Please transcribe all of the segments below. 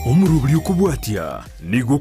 Omoroberi okobwatia nigo.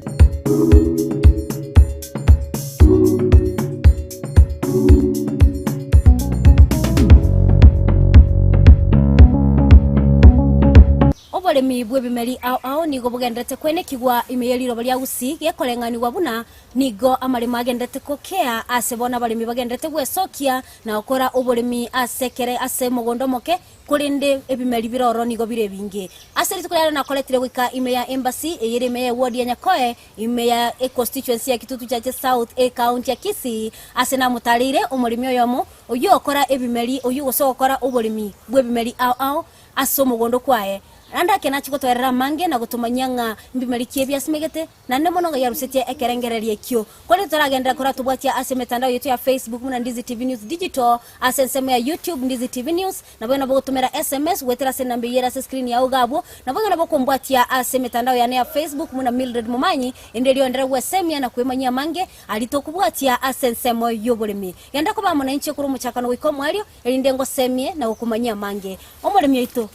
Oboremi bw'ebimeri ao ao nigo bogenderete kwenekigwa ime ye riroba ria Gusii, gekoreng'anigwa buna nigo amaremo agenderete gokea ase bono abaremi bagenderete gwesokia na gokora oboremi ase kere ase omogondo omoke, korende ebimeri bire ororo nigo bire ebinge. Ase rituko riaye nakoretire goika ime ya Embassy eyere ime ye ward ya Nyakoe, ime ya econstituency ya Kitutu Chache South, ecounty ya Kisii, ase namotareire omoremi oyomo oyio okora ebimeri oyio gose ogokora oboremi bw'ebimeri ao ao ase omogondo kwaye. Naende ake nachie gotoerera amange na gotomanyia ng'a mbimeri ki ebi asimegete, naende mono ng'a yarusetie ekerengererio ekio. Korende toragenderera koratobwatia ase emetandao yaito ya Facebook buna Ndizi TV News Digital, ase ensemo ya YouTube Ndizi TV News, naboigo nabo ogotomera SMS goetera ase enamba eyio ere ase escreen yao iga abwo, naboigo nabo okombwatia ase emetandao yane ya Facebook buna Mildred Momanyi, ende erio oenderere gwesemia na kwemanyia amange aria tokobwatia ase ensemo y'oboremi. Genda koba amo nainche korwa omochakano goika omoerio, erinde ngosemie na gokomanyia amange. Omoremi oito,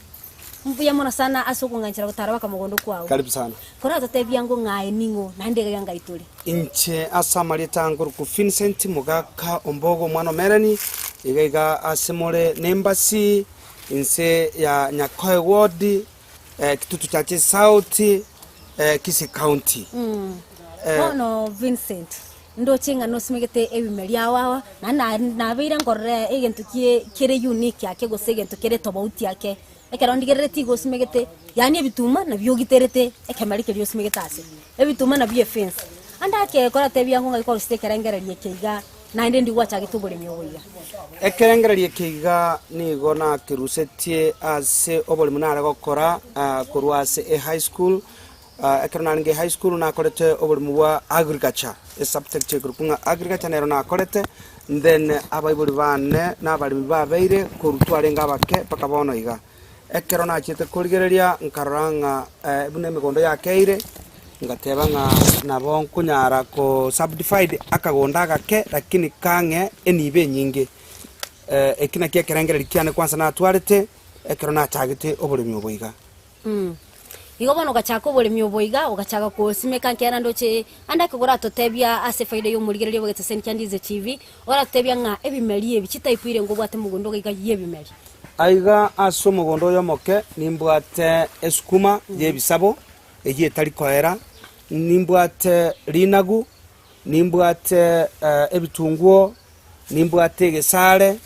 mbuya mono sana ase okong'anchera gotara baka mogondo kwao. Karibu sana. Koratotebia ng'o ng'aye ning'o, naende iga ngai tore. Inche ase amarieta nkorokwa Vincent Mogaka Ombogo omwana o Melanie, iga iga ase more nembasi inse ya Nyakoe Ward, eh, Kitutu Chache South, eh, Kisii County. Eh, Bono Vincent, Ndoche ng'a nosimegete ebimeri ao ao, naende nabeire nkorora egento kie kere unique ake gose egento kere tobauti ake, ekero ndigereretie igo osimegete, yaani ebituma nabio ogiterete ekemeri keria osimegete ase, ebituma nabio efence. Ande ake koratebia ng'o ng'ai kwarusete ekerengererio eke iga, naende ndi gwachagete oboremi obo iga. Ekerengererio eke iga nigo nakerusetie ase oboremi nare gokora korwa ase ehigh school, Ekero narenge high school nakorete oborimo bwa agriculture, esubject ekorokwa ng'a agriculture nero nakorete, then abaibori bane na abaremi babeire korwa twarenge abake mpaka bono iga. Ekero nachiete korigereria nkarora ng'a buna emegondo yakeire, ngateba ng'a nabo nkonyara ko subdivide akagondo agake lakini kang'e enibo enyinge. Eki nakio ekerengererio kiane kwansa natwarete, ekero nachagete oboremi obo iga. Igo bono ogachaka oboremi obo iga, ogachaka kosimeka nkiagera ndoche ande ake oratotebia ase efaida y'omorigereria bw'egeteseni kia Ndize TV, oratotebia ng'a ebimeri ebi chitype ire ngobwate mogondo iga iga y'ebimeri. Aiga ase omogondo oyo omoke nimbwate esukuma y'ebisabo eyio etari koera, nimbwate rinagu, nimbwate ebitunguo, nimbwate egesare,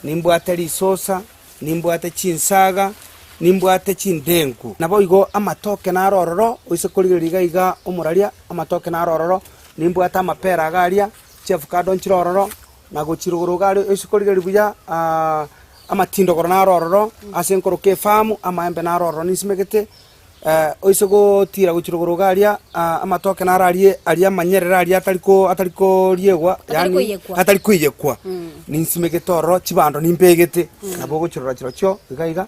nimbwate risosa, nimbwate chinsaga, nimbwate chindengu. Naboigo amatoke naro ororo, oise korigereria iga iga omoraria, amatoke naro ororo, nimbwate amapera iga aria, chiavocado nchire ororo, na gochia rogoro iga aria oise korigereria buya amatindogoro naro ororo, ase nkoroka efamu, amaembe naro ororo ninsimegete. Oise gotiira gochia rogoro iga aria, amatoke naro arie aria amanyerere aria atari ko atari koriegwa Atari yaani koiyekwa. atari koiyekwa, ninsimegete ororo chibando nimbegete, nabo ogochirora chirochio iga iga,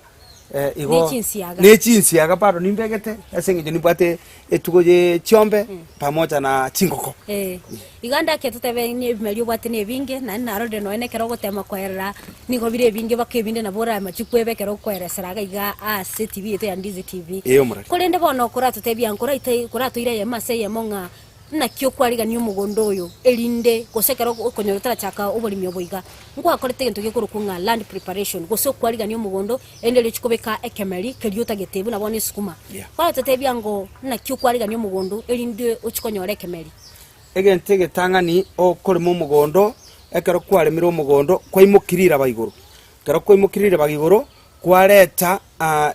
igo Ne chinsiaga. ne chinsiaga bado nimbegete, ase eng'encho nimbwate etugo ye chiombe pamoja na chingoko. Eh, iga ndake totebe ng'a ebimeri obwate na ebinge, naende narorire nonya na ekero ogotema koerera, nigo bire ebinge mpaka ebinde nabo oramache kweba ekero okoeresera iga iga ase etibi yaito ya Ndizi TV. Ee omorari. Korende bono koratotebia nkoraite koratoira eyemo ase eyemo ng'a naki okwarigania omogondo oyo erinde gose ekero okonyora otarachaka oboremi obo iga, nkwakorete egento gekorokwa ng'a land preparation gose okwarigania omogondo erinde erio ochie kobeka ekemeri keria otagete buna bono esukuma. Yeah. Koratotebia ngo naki okwarigania omogondo erinde ochie konyora ekemeri. Egento egetang'ani okorema omogondo, ekero kwaremire omogondo, kwaimokia riraba igoro. Ekero kwaimokirie riraba igoro, kwareta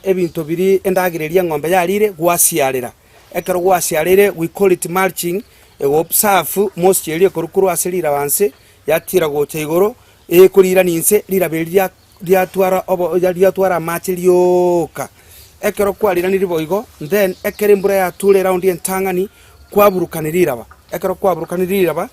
ebinto biria endagera eria eng'ombe yarire, gwasiarera. Ekero gwasiareire, we call it mulching, ego observe moisture eria ekorwa korwa ase riraba nse, yatira gocha igoro, ekorirania inse, riraba eria ria riatwara obo riatwara amache rioka. Ekero kwariranirie boigo, then ekero embura yature eroundi entang'ani, kwaburukani riraba. Ekero kwaburukanirie riraba,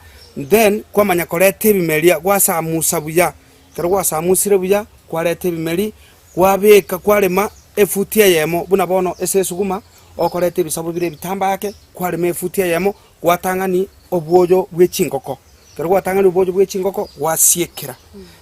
then kwamanya koreta ebimeria gwasamusa buya. Ekero gwasamusire buya, kwareta ebimeri, kwabeka kwarema efuti eyemo buna bono ase esuguma, okoreta ebisabo bire ebitambe ake, kwarema efuti eyemo, gwatang'ani obwoyo bwe chingoko. Ekero gwatang'ani obwoyo bwe chingoko, gwasiekera.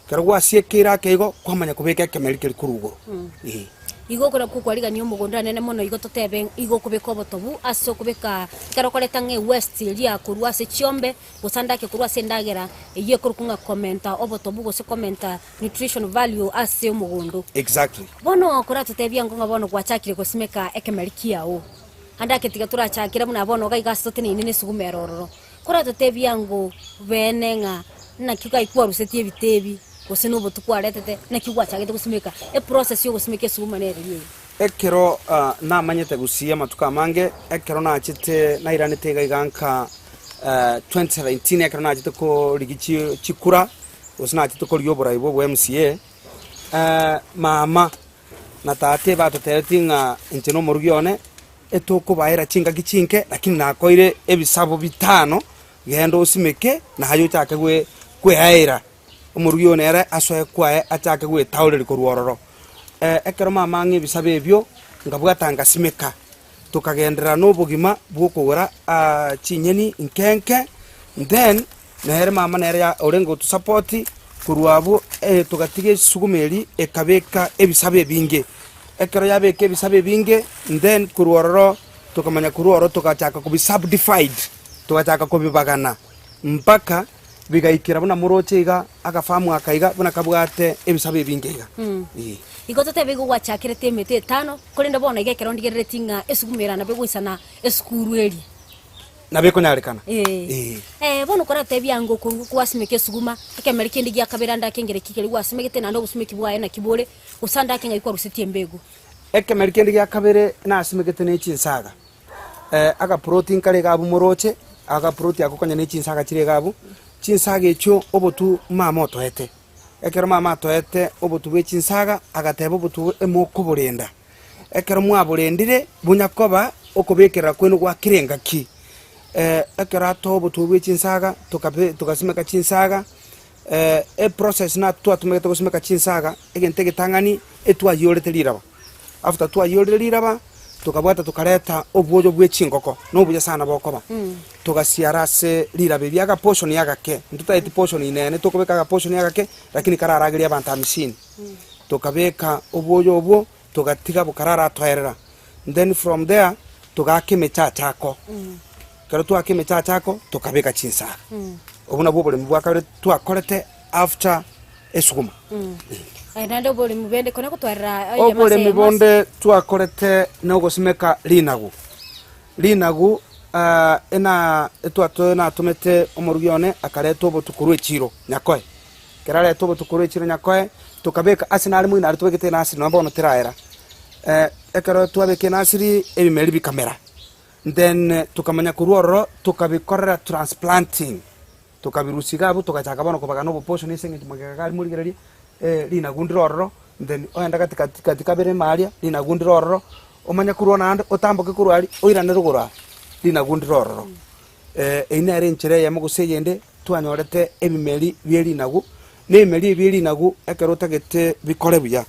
Ekero gwasiekeire ake igo, kwamanya kobeka ekemeri keria korwa igoro, eh. Igo okora kokwarigania omogondo anene mono igo totebe igo okobeka obotobu ase okobeka ekero okoreta ng'a ewaste eria korwa ase chiombe gose ande ake korwa ase endagera eywo ekorokwa ng'a komenta obotobu gose komenta nutrition value ase omogondo. Exactly. Bono koratotebie ango ng'a bono gwachakire gosimeka ekemeri kiao, ande ake tiga torachakere buna bono iga iga ase toteneine na esuguma ere ororo. Koratotebie ango beene ng'a naki gai kwarusetie ebite ebi, gose na obotu kwaretete, naki gwachagete gosimeka, eprocess ya ogosimeka esuguma nere riria eye. Ekero namanyete gusii amatuko amange, ekero nachete nairanete iga iga nka 2017 ekero nachete korigia chi chikura, gose nachete korigia oborai bwa obo MCA, mama na tata ebatotebetie ng'a inche na omorugi one, etokobaera chingaki chinke, lakini nakoire ebisabo bitano, genda osimeke, naye ochake gwe kweaera. Omorugi oyo nere asoe kwaye achake gwetaoreria korwa ororo. Ekero mama ang'e ebisabo ebio, nkabwata ngasimeka, tokagenderera na obogima bw'okogora chinyeni nke nke, then nere mama nere ya orenge gotusapoti, korwa abwo togatiga esuguma eria ekabeka ebisabo ebinge. Ekero yabeka ebisabo ebinge, then korwa ororo tokamanya korwa ororo togachaka kobi subdivide, togachaka kobibagana mpaka bigaikera buna moroche iga, agafamu aka iga buna kabwate ebisabo ebinge iga. Ee. Igo totebe igo gwachakerete emete etano, korende bono iga ekero ndigereretie ng'a esuguma ere nabo egoisana esukuru eria. Nabo ekonyarekana. Ee. Ee. Eh, bono koratebie ango okorwa gwasimeka esuguma, ekemeri kende gia kabere ande akengere ki keria gwasimegete naende obosimeki bwaye naki bore, gose ande ake ng'ai kwarusetie embegu. Ekemeri kende gia kabere nasimegete ne chinsaga, agaploti nkare iga abwo moroche, agaploti ako konya ne chinsaga chire iga abwo, chinsaga echio obotu mama otoete. Ekero mama atoete obotu bwe chinsaga, agateba obotu obo emokoborenda. Ekero mwaborendire, bonya koba okobekerera kwenu gwa kera engaki. Ekero atoa obotu obwo bwe chinsaga, tokabe togasimeka chinsaga, eprocess na twatumegete gosimeka chinsaga, egento egetang'ani, etwayiorete riraba. After twayiorire riraba, tokabwata tokareta obwoyo bwe chingoko, na obuya sana bokoba, togasiara ase riraba erio agaportion agake, ntotageti portion inene, tokobeka agaportion agake, lakini kararagerie abanto amisini. Tokabeka obwoyo obwo, togatiga bokararatoerera, then from there, togaaka emechachako, ekero twaaka emechachako, tokabeka chinsaga. Obwo nabwo oboremi bwa kabere twakorete after esuguma. Eh, naende oboremi bende kona gotwarera Oboremi bonde twakorete na ogosimeka rinagu. Rinagu ena etwato natomete omorugi one akareta obotu korwa echiro Nyakoe. Ekero areta obotu korwa echiro Nyakoe, tokabeka ase nare moino aria tobegete enasiri nonya bono teraera. Ekero twabeka enasiri ebimeri bikamera, then tokamanya korwa ororo tokabikorera transplanting. Tokabirusia iga abwo togachaka bono kobagana oboportion ase eng'encho magega iga aria morigereria rinagu ndire ororo, then ogende gati gati gati kabere ime aria, rinagu ndire ororo, omanye korwa naende otamboke korwa aria oirane rogoro aa, rinagu ndire ororo. Eyio nere enchera eyemo gose eyende twanyorete ebimeri bie rinagu, na ebimeri ebi bie rinagu ekero otagete bikore buya,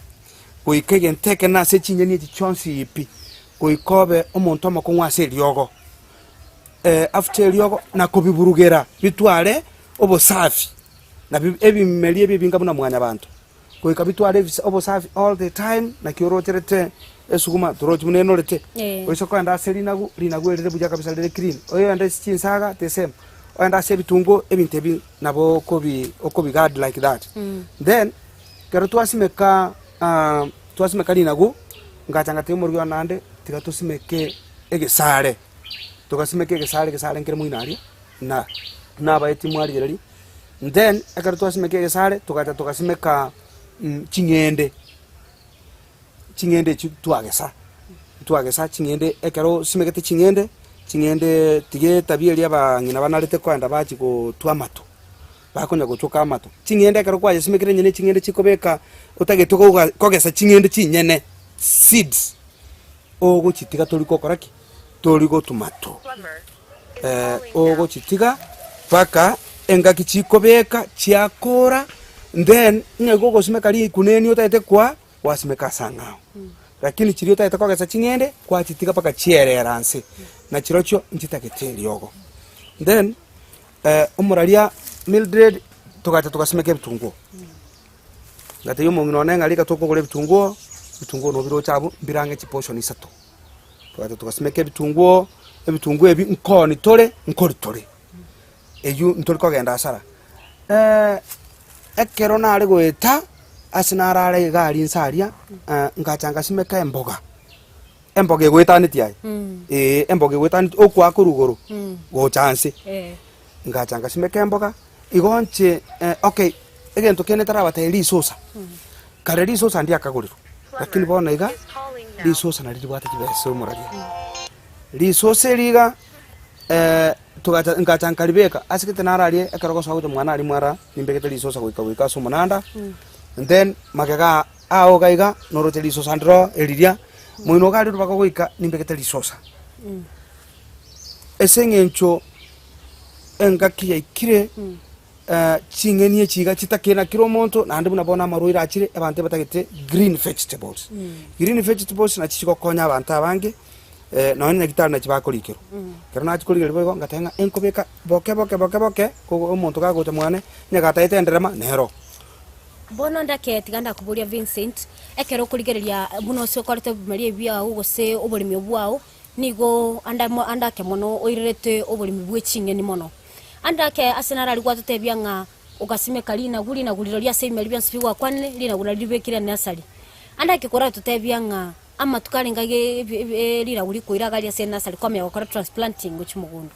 goika egento ekenene ase chinyeni echi chionsi pi, goika obe omonto omokong'u ase eriogo. After eriogo na kobiburugera bitware obosafi, na ebimeri ebi ebinga buna mwanyabanto, goika bitware ebisa obosafi all the time, naki orocherete esuguma torochi buna enorete, oise kogenda ase rinagu, rinagu erire buya kabisa rire clean, oyende ase chinsaga the same, oyende ase ebitunguo ebinto ebi nabo okobi okobi guard like that. Then, ekero twasimeka twasimeka rinagu, ngacha ngatebia omorugi one naende, tiga tosimeke egesare. Togasimeka egesare, egesare nkere moino aria, na nabaeti mwarigereria, then ekero twasimeka egesare, togacha togasimeka ching'ende, ching'ende echio twagesa, twagesa ching'ende ekero osimegete ching'ende, ching'ende tiga etabia eria abang'ina banarete koenda bachia gotwa amato, bakonya gochoka amato. Ching'ende ekero kwayesimekire enyene ching'ende chikobeka otagete koga kogesa ching'ende chinyene, seeds. Ogochitiga tori gokora ki? Tori gotuma to. Ogochitiga mpaka engaki chikobeka chiakora, then onye gogosimeka rikuneni otagete koa, gwasimeka ase ang'ao. Lakini chiria otagete kogesa ching'ende, gwachitiga mpaka chierera nse, na chirochio nchitagete eriogo. Then omoraria Mildred togacha togasimeka ebitunguo. Ngatebia omong'ina one ng'a rika tokogora ebitunguo. Ebitunguo nabo biroche abwo, mbire ang'e chiportion isato. Togacha togasimeka ebitunguo, ebitunguo ebi nkoni tore, nkori tore, eywo ntori kogenda hasara. Ekero nare goeta, ase narare iga aria inse aria, ngacha ngasimeka emboga, emboga egoetanetie aye, eh, emboga egoetanetie okoa korwa igoro, gocha nse. Ngacha ngasimeka emboga, igo inche okay, egento kende ntarabatebia risosa, kare risosa ndiakagorirwe, lakini bono iga, risosa nario ribwate chibesa omoraria. Risosa eri iga, togacha ngacha nkaribeka ase gete nararie ekero gosoa gocha mwane aria mwara nimbegete risosa goika goika ase omonanda, and then magega ao iga iga noroche risosa ndiro eriria, moino iga aria ribaga goika nimbegete risosa. Ase eng'encho engaki yaikire, ching'eni echi iga chitakena kera omonto, naende buna bono amarwaire achire, abanto ebatagete green vegetables. Green vegetables nachi chigokonya abanto abange, nonye nyagetari nachi bakorikerwa. Ekero nachia korigereria boigo, ngateba ng'a enkobeka boke boke boke boke, kogo omonto kagocha mwane, onye gatagete enderema, nero. Bono ndake tiga ndakoboria Vincent, ekero okorigereria buna ase okorete ebimeria ebi biago gose oboremi obwo bwao, Nigo ande ande ake mono oirerete oboremi bwe ching'eni mono. Ande ake ase narari gwatotebia ng'a ogasimeka rinagu, rinagu rirorio ase ebimeri bionsi bigwakwanire, rinagu nario ribekire enasari. Ande ake koratotebia ng'a amatuko arenge aiga ebi ebi rinagu rikoira iga aria ase enasari kwamanya gokora transplanting gochia mogondo.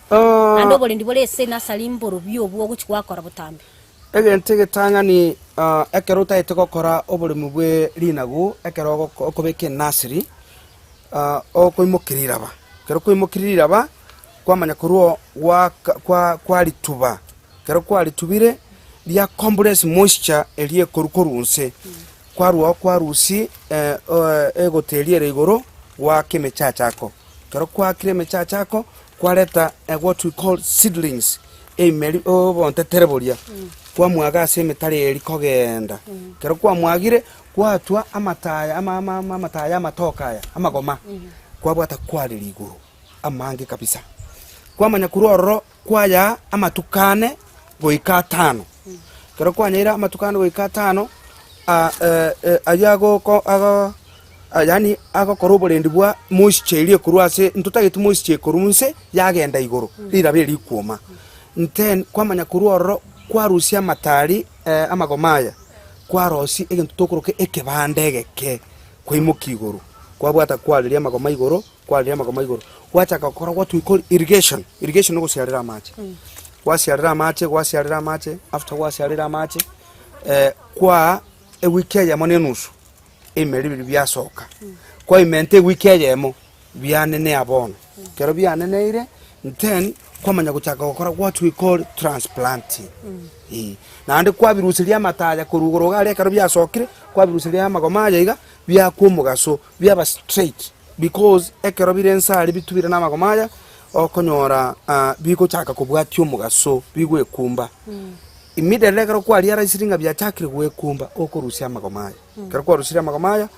Naende oborendi bore ase enasari mborobio obwo ogochia gwakora botambe. Egento egetang'ani ekero otagete gokora oboremi bwe rinagu, ekero ogoko okobeka enasari, okoimokeria riraba, ekero kwaimokirie riraba, kwamanya korwa oo gwaka kwa kwarituba, ekero kwaritubire, ria compress moisture eria ekorwa korwa nse, kwarwa oo kwarusia egoti eria ere igoro, gwaka emechachako, ekero kwaakire emechachako, kwareta what we call seedlings, emeri obontetere boria, kwamwaga ase emetaro eria kogenda, ekero kwamwagire, Gwatwa amataya ama ama ama amataya amatoke aya amagoma, kwabwata kwareria igoro amange kabisa. Kwamanya korwa ororo kwayaa amatuko ane goika atano. Ekero kwanyaire amatuko ane goika atano, aywo agoko ago yaani agokora oborendi bwa moisture eria ekorwa ase ntotageti moisture ekorwa nse yagenda igoro, riraba eri rikwoma. Then kwamanya korwa ororo kwarusia amatari amagoma aya. Kwarosia egento tokoroka ekebanda egeke, kwaimokia igoro, kwabwata kwareria amagoma igoro, kwareria amagoma igoro, gwachaka gokora what we call irrigation, irrigation nogosiarera amache, gwasiarera amache gwasiarera amache, after gwasiarire amache, kwaa ewiki eyemo na enusu, ebimeri biria biasoka, kwaimenta ewiki eyemo, bianenea bono, ekero bianeneire, then kwamanya gochaka gokora what we call transplanting eh. Naende kwabirusiria amataya korwa igoro iga aria ekero biasokire, kwabirusiria amagoma aya iga, biakwa omogaso, biaba straight because ekero bire nse aria bitubire na amagoma aya, okonyora bigochaka kobwatia omogaso, bigwekumba. Immediately ekero kwarealisire ng'a biachakire gwekumba, okorusia amagoma aya. Ekero kwarusirie amagoma aya,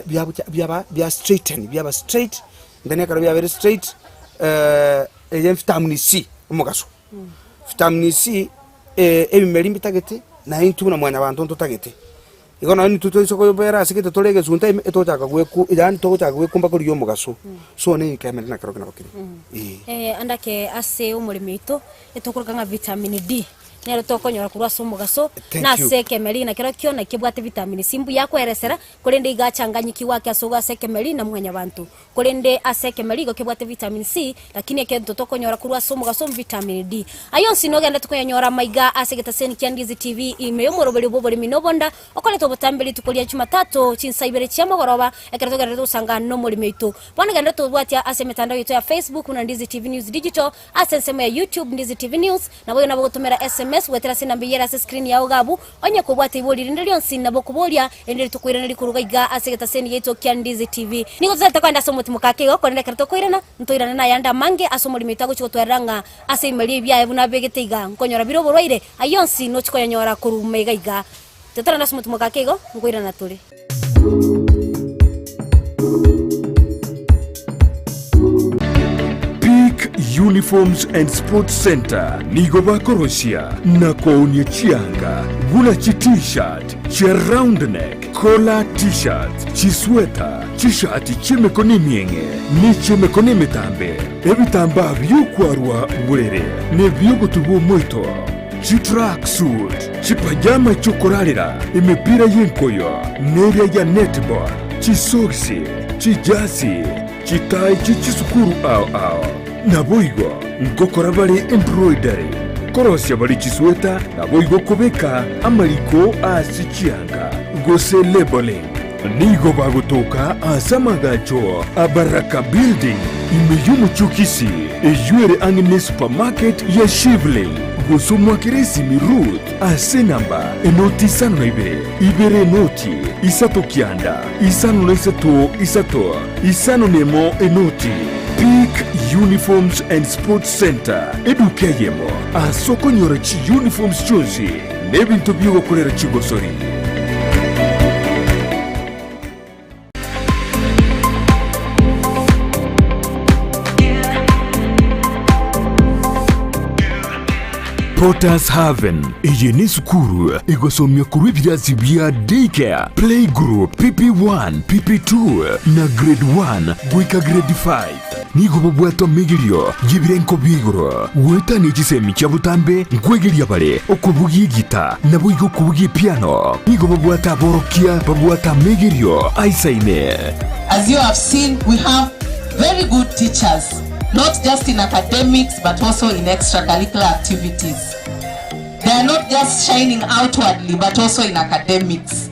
biabucha biaba bia straighten, biaba straight, then ekero biabeire straight, eye vitamin C, omogaso. Vitamin C, ebimeri mbitagete, na intwe buna mwanyabanto ntotagete. Igo nonye intwe toise kobera ase gete tore egesunte ime, etogochaka gweku yaani togochaka gwekumba korigia omogaso. So na ekemeri nakerokio nabo kere, eh. Ande ake ase omoremi oito, etokoroka ng'a vitamin D. Nero tokonyora korwa ase omogaso, Thank na you. ase ekemeri na kerokio nakebwate vitamin C mbuya akoeresera, korende iga achanganyikigwe ake ase ase ekemeri na mwanyabanto. Korende ase ekemeri igo kebwate vitamin C, lakini egento tokonyora korwa ase omogaso vitamin D. Ayio onsi nogenderete koyanyora amaiga ase egetaseni kia Ndizi TV ime y'omoroberio bw'oboremi na obonda, okoreta obotambe rituko ria Jumatatu chinsa ibere chiamogoroba, ekero togenderete gosanga nomoremi oito. Bono genda tobwatia ase emetandao yaito ya Facebook buna Ndizi TV News Digital, Ase ensemo ya YouTube Ndizi TV News, naboigo nabo ogotomera SMS goetera ase enamba eyio ere ase screen yao iga abwo, onye kobwate ibori rinde rionsi nabo okoboria, erinde ritokoirana rikoruga iga ase egetaseni giaito kia Ndizi TV. Nigo totaete kogenda ase omotimoka ake igo, korende ekero tokoirana, ntoirane nayande amange ase omorimo oito agochia gotwerera ng'a ase ebimeria ebi biaye buna abegete iga, nkonyora bire oborwaire, ayio onsi nochia koyanyora korwa iga iga. Totarende ase omotimoka ake igo, nkoirana tore. Peak Uniforms and Sports Center nigo bakorosia na koonia chianga buna chi t-shirt, chia round neck, Chikola T-shirts, chisweta, chishati chi'emekono emieng'e, ne chi'emekono emetambe, ebitambaa bi'okwarwa borere, na ebi'ogotubwa omoito, chitracksuit, chipajama chi'okorarera, emepira y'enkoyo, na eria ya netball, chisogisi, chijasi, chitai chie chisukuru ao ao. Naboigo ngokora bare embroidery, korosia bare chisweta, naboigo kobeka amariko ase chianga, gose labeling. Nigo bagotoka ase amagacho a Baraka Building ime y'omochie o Kisii, eyio ere ang'e ne supermarket ya Shivling, gose omoakere esimi Ruth ase enamba enoti isano na ibere, ibere enoti, isato kianda, isano na isato isato, isano nemo enoti. Peak Uniforms and Sports Centre, eduka eyemo ase okonyora chiuniforms chionsi na ebinto bi'ogokorera chigosori. Potters Haven, eye nesukuru egosomia korwa ebirasi bia Daycare, Playgroup, PP1, PP2 na Grade 1 goika Grade 5. Nigo bobwate omegerio y'ebirengo bia igoro, goetania chisemi chia botambe nkwegeria bare okobugia egita naboigo okobugia epiano. Nigo babwate aborokia babwate amegerio aisaine. As you have seen, we have very good teachers, not just in academics but also in extracurricular activities. They are not just shining outwardly but also in academics.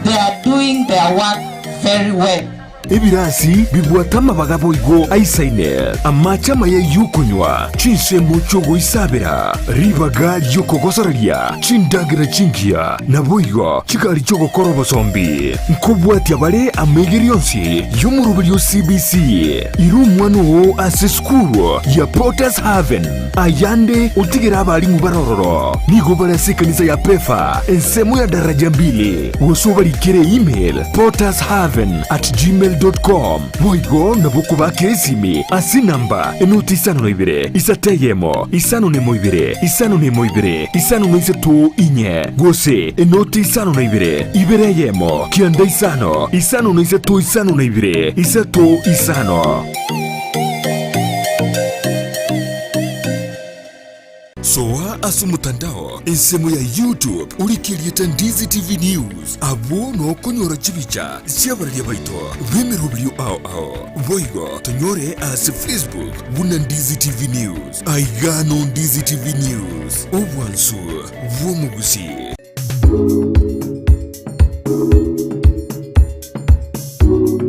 They are doing their work very well. Ebirasi bibwate amabaga boigo aisaine, amache amaya y'okonywa, chinsemo chi'ogoisabera, ribaga ri'okogosoreria, chindagera chingiya, naboigo chigari chi'ogokora obosombi. Nkobwatia bare amaigerio onsi y'omoroberio o CBC. Ira omwana oo ase esukuru ya Potter's Haven, ayande otigere abalimu bare ororo. Nigo bare ase ekanisa ya Pefa, ensemo ya Daraja Mbili, gose obarikere email pottershaven at gmail dot com. Boigo nabo okobakera esimi ase enamba enoti isano na ibere, isato eyemo, isano na emo ibere, isano na emo ibere, isano na isato inye, gose enoti isano na ibere, ibere eyemo, kianda isano, isano na isato isano na ibere, isato isano. Soa ase omotandao ensemo ya YouTube orike erieta Ndizi TV News, abwo nokonyora chibicha chi'abararia baito b'emeroberio ao ao. Boigo tonyore ase Facebook buna Ndizi TV News. Aiga no Ndizi TV News, obwansu bw'omogusii.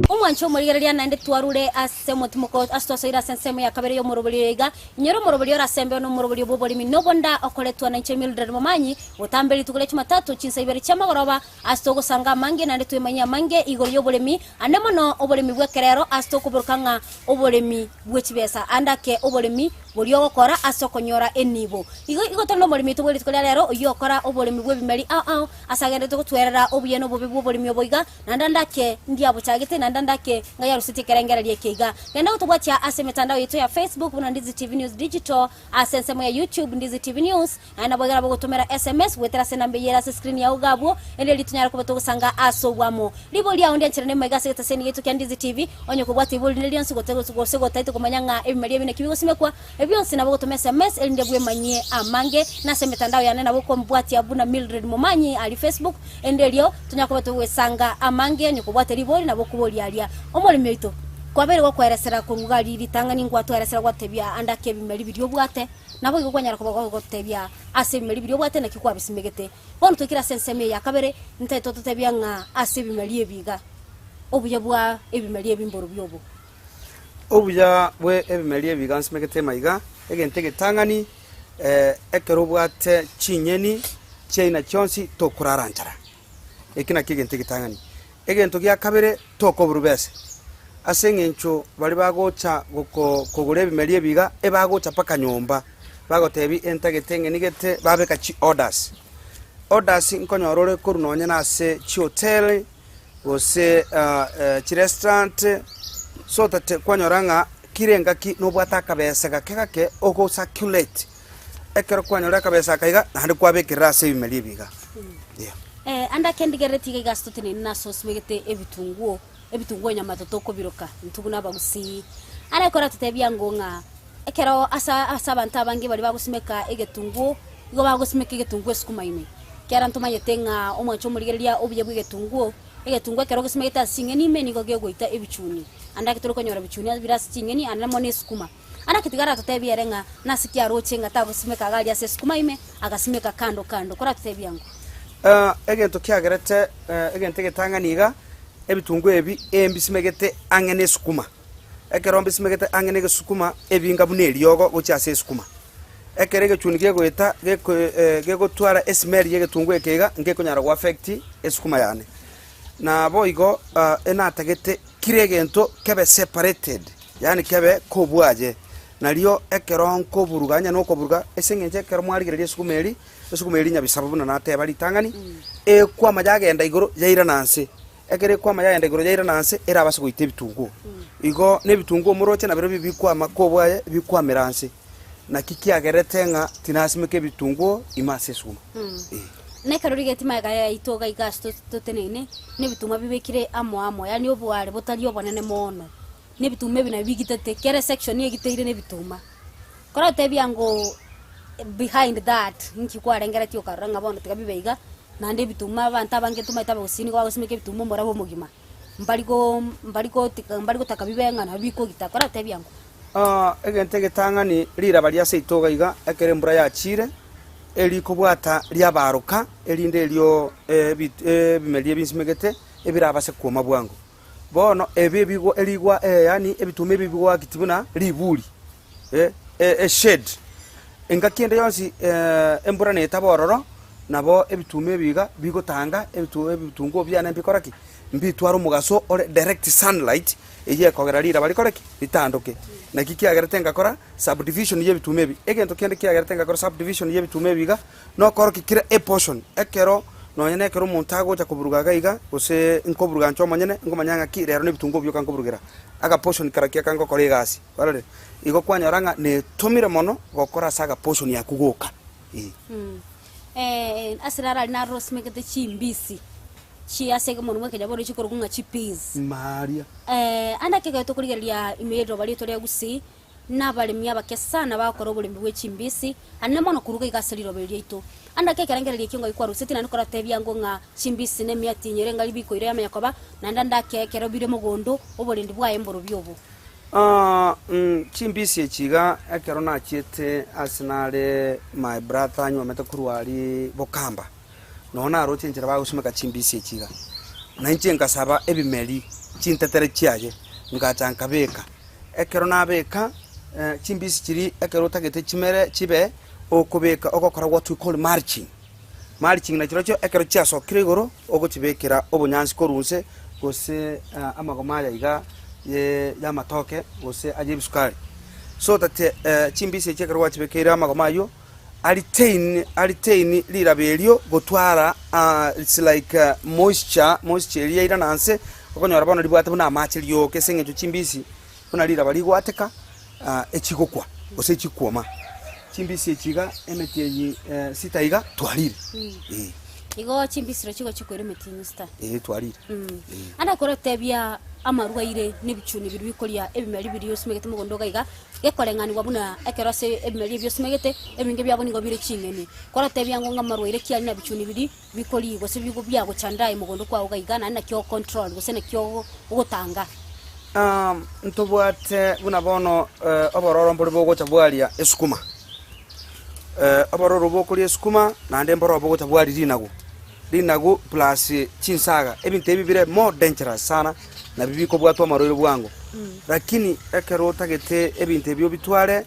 Omwanche omorigereria naende twarure ase omotimoko ase twasoire ase ensemo ya kabere y'omoroberio oyo iga, Inyora omoroberio orasembeo na omoroberio bw'oboremi nobonda okoretwa nainche Mildred Momanyi, gotambe rituko ria Jumatatu chinsa ibere chi'amagoroba, ase togosanga amange naende twemanyie amange igoro y'oboremi, ande mono oboremi bw'ekerero ase tokoboroka ng'a oboremi bwe chibesa ande ake oboremi boria ogokora ase okonyora enibo. Igo igo tore nomoremi oito bwe rituko ria rero oyio okora oboremi bw'ebimeri ao ao ase agenderete gotwerera obuya na obobe bw'oboremi obo iga, naende ande ake ndiabochagete naende ande ake ng'a yarusetie ekerengererio eke iga. Genda gotobwatia ase emetandao yaito ya Facebook buna Ndizi TV News Digital, ase ensemo ya YouTube Ndizi TV News, naende nabo egera bogotomera SMS goetera ase enamba eyio ere ase screen yao iga abwo, erinde riria tonyare koba togosanga ase obwamo. Ribori riao ndianchera nemaiga ase egetaseni giaito kia Ndizi TV, onye kobwate ribori rinde rionsi gote gose gotaete komanya ng'a ebimeri ebi naki bigosimekwa, ebi bionsi nabo ogotoma SMS erinde bwemanyie amange. Na ase emetandao yane nabo okombwatia buna Mildred Momanyi aria Facebook, erinde erio tonyare koba togwesanga amange onye kobwate ribori nabo okoboria aria. Omoremi oito, kwabeire gokweresera korwa iga aria ritang'ani ngwatweresera gwatebia ande ake ebimeri biria obwate, Naboigo kwanyara koba gogotebia ase ebimeri biria obwate naki kwabisimegete. Bono toikire ase ensemo eye ya kabere, ntaete ototebia ng'a ase ebimeri ebi iga, obuya bwa ebimeri ebi mborobio obo. Obuya bwe ebimeri ebi iga nsimegete maiga, egento egetang'ani, ekero obwate chinyeni chiaina chionsi tokorara nchara, eki nakio egento egetang'ani. Egento gia kabere tokoburwa besa, ase eng'encho baria bagocha goko kogora ebimeri ebi iga, ebagocha mpaka nyomba, bagotebi entagete eng'eni gete, babeka chiorders. Orders nkonyora ore korwa nonye na ase chihotel, gose chirestaurant, so that kwanyora ng'a kera engaki nobwate akabesa gake gake ogo circulate, ekero kwanyora akabesa aka iga, naende kwabekerera ase ebimeri ebi iga, yeah. Ande ake ndigerereti iga iga ase toteneine nase osimegete ebitunguo, ebitunguo nyamato tokobiroka intwe buna abagusii. Are koratotebia ango ng'a ekero ase ase abanto abange baria bagosimeka egetunguo, igo bagosimeka egetunguo esukuma ime. Ekiagera ntomanyete ng'a omwancho omorigereria obuya bwa egetunguo, egetunguo ekero ogesimegete ase ching'eni ime nigo gegoita ebichuni. Ande ake tore konyora bichuni bire ase ching'eni ande mono esukuma. Ande ake tiga aratotebie ere ng'a nase ki aroche ng'a tagosimeka iga aria ase esukuma ime, agasimeka kando kando. Koratotebie ango? Egento kiagerete egento egetang'ani iga, ebitunguo ebi embisimegete ang'e na esukuma. Ekero mbisimegete ang'e na egesukuma, ebinga buna eriogo gochia ase esukuma. Ekero egechuni kegoeta geko gegotwara esimeri ya egetunguo eke iga, nkekonyara go affect esukuma yane. Naboigo enatagete kera egento kebe separated, yaani kebe kobwaye, nario ekero nkoburuga onye nokoburuga ase eng'encho ekero mwarigereria esukuma eria, esukuma eria nyabisabo buna nateba ritang'ani, ekwama yagenda igoro yairana nse. Ekero ekwama yagenda igoro yairana nse, erabase goita ebitunguo. Igo na ebitunguo moroche nabirobio bikwama kobwaye bikwamera nse. Naki kiagerete ng'a tinasimeka ebitunguo ime ase esukuma. Eh. Na ekero rigeti magega yaito iga iga ase toteneine, na ebituma bibekire amo amo, yaani oboare botari obonene mono, na ebituma ebi nabio bigitete, kera esection egiteire na ebituma. Korotebia ngoo behind that, nki kwarengeretie okarora ng'a bono tiga bibe iga, naende ebituma abanto abange ntomaete abagusii nigo bagosimeka ebituma omorabwo omogima, mbari go mbari gotika mbari gotaka bibe ng'a nabio bikogita, korotebia ng'o? Egento egetang'ani riraba ria seito iga iga, ekero embura yachiire, erikobwata riabaroka, erinde erio ebimeria ebinsimegete ebirabase kwoma bwango. Bono ebi ebigwa erigwa yaani ebituma ebi bigwakiti buna riburi, eshade. Engaki ende yonsi embura netaba ororo, nabo ebituma ebi iga bigotanga ebitu ebitunguo biane mbikore ki? Mbitware omogaso ore direct sunlight, eyio ekogera riraba rikore ki? Ritandoke. Naki kiagerete ngakora subdivision ya ebituma ebi. Egento kende kiagerete ngakora subdivision ya ebituma ebi iga, nokorokia kera eportion, ekero nonye na ekero omonto agocha koburuga iga iga, gose nkoburuga inche omonyene, nkomanya ng'aki rero na ebitunguo bioka nkoburugera, agaportion karakia aka ngokora egasi, kwarorire? Igo kwanyora ng'a netomire mono gokora ase agaportion akwo goka, eh. Ase raro aria naro osimegete chimbisi. Chi ase ekemono bwa ekenyaboro chikorokwa ng'a chipeas. Maria. Ande ake ekero tokorigereria ime y'eriroba riaito ria Gusii, nabaremi abake sana bagokora oboremi bwe chimbisi, ande mono koruga iga ase riroba eri riaito. Ande ake ekerengererio ekio ngai kwaruseti naende koratebia ango ng'a chimbisi na emiati enyere ngari bikoira yamanya koba, naende ande ake ekero bire mogondo, oborendi bwaye mborobio obo. Chimbisi echi iga ekero nachiete ase nare my brother anywomete korwa aria Bokamba, Nonya naroche enchera bagosumeka chimbisi echi iga, na inche ngasaba ebimeri chintetere chiaye, ngacha nkabeka. Ekero nabeka, chimbisi chiria ekero otagete chimere chibe, okobeka ogokora what we call mulching. Mulching nachirochio ekero chiasokire igoro, ogochibekera obonyansi korwa inse, gose amagoma aya iga ye y'amatoke, gose aye ebisukari. So that chimbisi echi ekero gwachibekeire amagoma aywo, Aretain, aretain riraba erio gotwara it's like moisture, moisture eria yairana nse, okonyora bono ribwate buna amache rioka ase eng'encho chimbisi buna riraba rigwateka echigokwa gose echikwoma. Chimbisi echi iga emeti eye sita iga twarire eh. Igo chimbisi chirochio igo chikoira emeti ime sita. Eh twarire. Ande akorotebia amarwaire na ebichuni biria bikoria ebimeri biria osimegete mogondo iga iga, Gekoreng'anigwa buna ekero ase ebimeri ebi osimegete, ebinge biabo nigo bire ching'eni. Koratebia ng'o ng'a amarwaire ki aria na bichuni biria bikoriigwa gose bigo biagochanda aye mogondo kwao iga iga, naende naki ogocontrol gose naki ogotanga. Ntobwate buna bono obororo mbore bogocha bwaria esukuma, obororo bokoria esukuma naende mboro bogocha bwaria rinagu, rinagu plus chinsaga, ebinto ebi bire more dangerous sana. Nabio bikobwatwa amarwaire bwango. Lakini ekero otagete ebinto ebi obitware,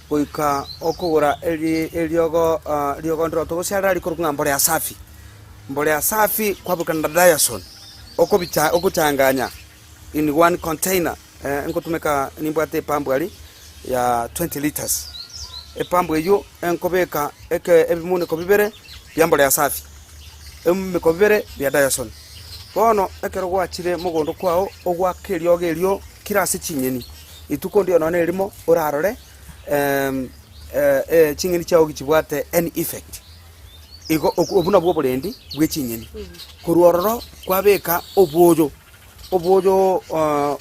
goika okogora eri eriogo riogo ndire otogosiarera rikorokwa ng'a mbolea safi. Mbolea safi kwabekana na diason, okobicha okochanganya in one container, nkotumeka nimbwate epambu aria ya 20 litres. Epambu eywo enkobeka eke ebimuneko bibere bia mbolea safi, ebimumeko bibere bia diason. Bono ekero gwachire mogondo kwao, ogoaka eriogo erio kera ase chinyeni, rituko ndire nonya nerimo orarore ching'eni chiao gichibwate any effect. Igo obwo nabwo oborendi bwe chinyeni. Korwa ororo kwabeka obwoyo, obwoyo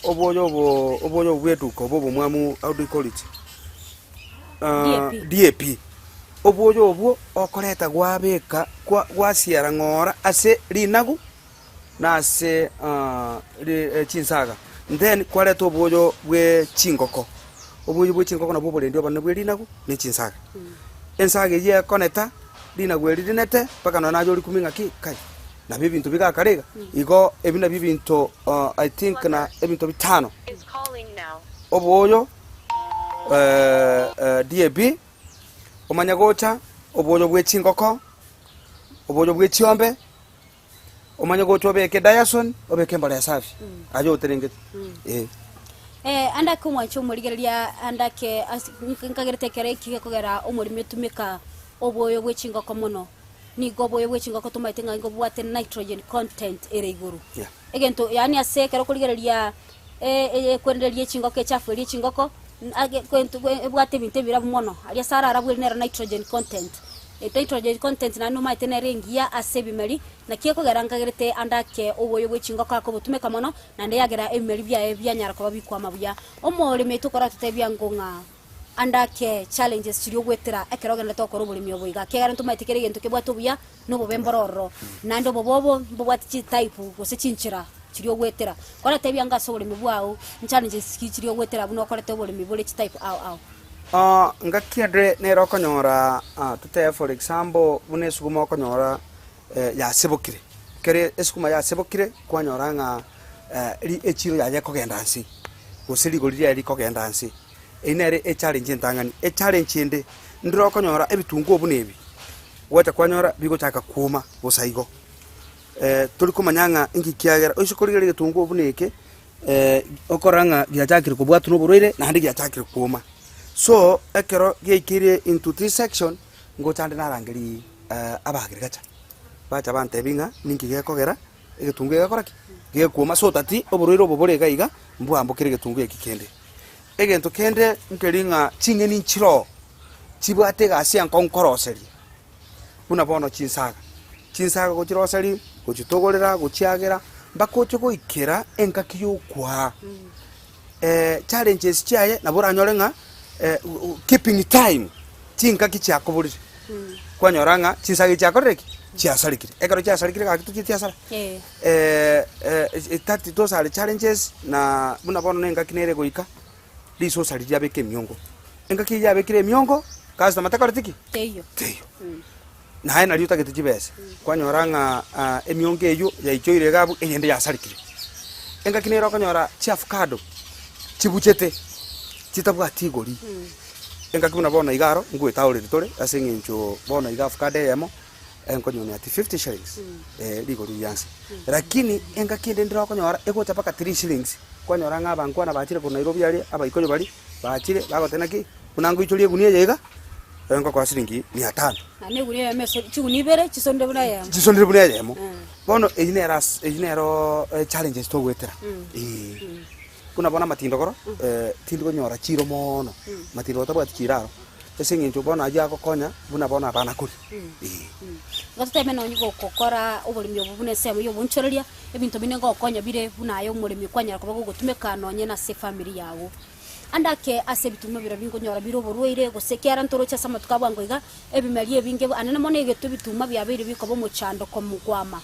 obwoyo obo obwoyo bwa eduka obo obomwamu how do you call it? DAP. DAP. Obwoyo obwo okoreta gwabeka kwa gwasiara ng'ora ase rinagu na ase ri chinsaga. Then kwareta obwoyo bwe chingoko, obwoyo bwe chingoko nabwo oborendi obonene bwe rinagu na echinsaga. Ensaga eyio ekoneta, rinagu eri rinete, mpaka nonye naye orikumia ng'aki kai, nabo ebinto bigakare iga. Igo ebi nabio ebinto I think na ebinto bitano, obwoyo, DAP, omanye gocha, obwoyo bwe chingoko, obwoyo bwe chiombe. Omanye gocha obeke Diason, obeke embolea safi, aye oterengete. Eh. Eh, ande ake omwancha omorigereria ande ake ase nkagerete ekero eki gekogera omoremi otumeka oboyo bwe chingoko mono. Nigo oboyo bwe chingoko tomaete ng'a nigo bobwate nitrogen content ere igoro. Yeah. Egento yaani ase ekero okorigereria ekwerereria echingoko echafu eria echingoko, age kwento ebwate ebinto ebirabu mono. Aria ase ararabwo eri nero nitrogen content. Nitrogen content naende nomaete nere engiya ase ebimeri, naki ekogera nkagerete ande ake oboyo bwe chingoko akobotumeka mono, naende yagera ebimeri biaye bianyara koba bikwama buya. Omoremi oito okoratotebia ngo ng'a ande ake challenges chiria ogwetera ekero ogenderete gokora oboremi obo iga, ekiagera ntomaete kera egento kebwate obuya na obobe mboro ororo, naende obobe obo mbobwate chitype gose chinchera chiria ogwetera. Koratebia anga ase oboremi bwao, nchallenges ki chiria ogwetera buna okorete oboremi bore chitype ao ao. Ngaki ende nere okonyora totebe for example buna esukuma okonyora yasebokire, ekero esukuma yasebokire kwanyora ng'a ri echiro yaye ekogenda nse, gose rigori riaye rikogenda nse, eyio nere echallenge entang'ani. Echallenge ende, ndire okonyora ebitunguo buna ebi, gwacha kwanyora bigochaka kuoma bosa igo, tori komanya ng'a inki kiagera, oise korigereria egetunguo buna eke. Okorora ng'a giachakire kobwatwa noborwaire naende giachakire kwoma. So, ekero giaikeire into this section, ngocha nde narangeria aba agriculture, bacha bantebia ng'a ninki gekogera egetunguo gegokora ki? Gekwoma so that oborwaire obo bore iga iga mbwambokere egetunguo eki kende. Egento kende nkeri ng'a ching'eni nchiroo chibwate egasi enkong'u koroseria. Buna bono chinsaga, chinsaga gochiroseria, gochitogorera, gochiagera, mpaka oche goikera engaki y'okwaa. Challenges chiaye nabo oranyore ng'a keeping time, chingaki chiakoborire, kwanyora ng'a chinsaga echi chiakorire ki? Chiasarekire. Ekero chiasarekire gaki tochieti asara. That those are challenges na buna bono na engaki nere egoika, risosa riria riabeka emiongo. Engaki eyio yabekire emiongo, customer takoreti ki? Teiyo. Teiyo. Naye nario otagete chibesa, kwanyora ng'a emiongo eyio yaichoire iga abwo, eyende yasarekire. Engaki nere okonyora chiafukado chibuchete, chitabwati igori. Engaki buna bono iga aro, ngoetaoreri tore ase eng'encho bono iga afukado eyemo, enkonyonia ati fifty shillings, eh, rigori ria nse. Lakini engaki ende ndire okonyora egocha mpaka three shillings, kwanyora ng'a abankwana bachire korwa Nairobi aria, abaikoyo baria, bachire bagoteba naki, buna ngoichoria egunia eye iga, ngokoa siringi mia tano. Naende egunia eyemo ase chigunia ibere chisonire buna eyemo. Chisonire buna eyemo. Bono eyio nero ase eyio nero challenges togoetera, eeh. Buna bono amatindogoro, tindi konyora chiro moono, matindogoro tabwati chiro aro, ase eng'encho bono ayio agokonya buna bono abana koria, eh. Igo toteme nonye gokora oboremi obo buna ensemo ya obonchoreria, ebinto binde ngokonya bire buna aye omoremi kwanyara koba gogotumeka nonye nase efamiri yago. Ande ake ase ebituma biria binkonyora bire oborwaire gose ekiagera ntoroche ase amatuko a bwango iga, ebimeri ebinge anene mono egetwe ebituma biabeire bikoba omochando komokwama.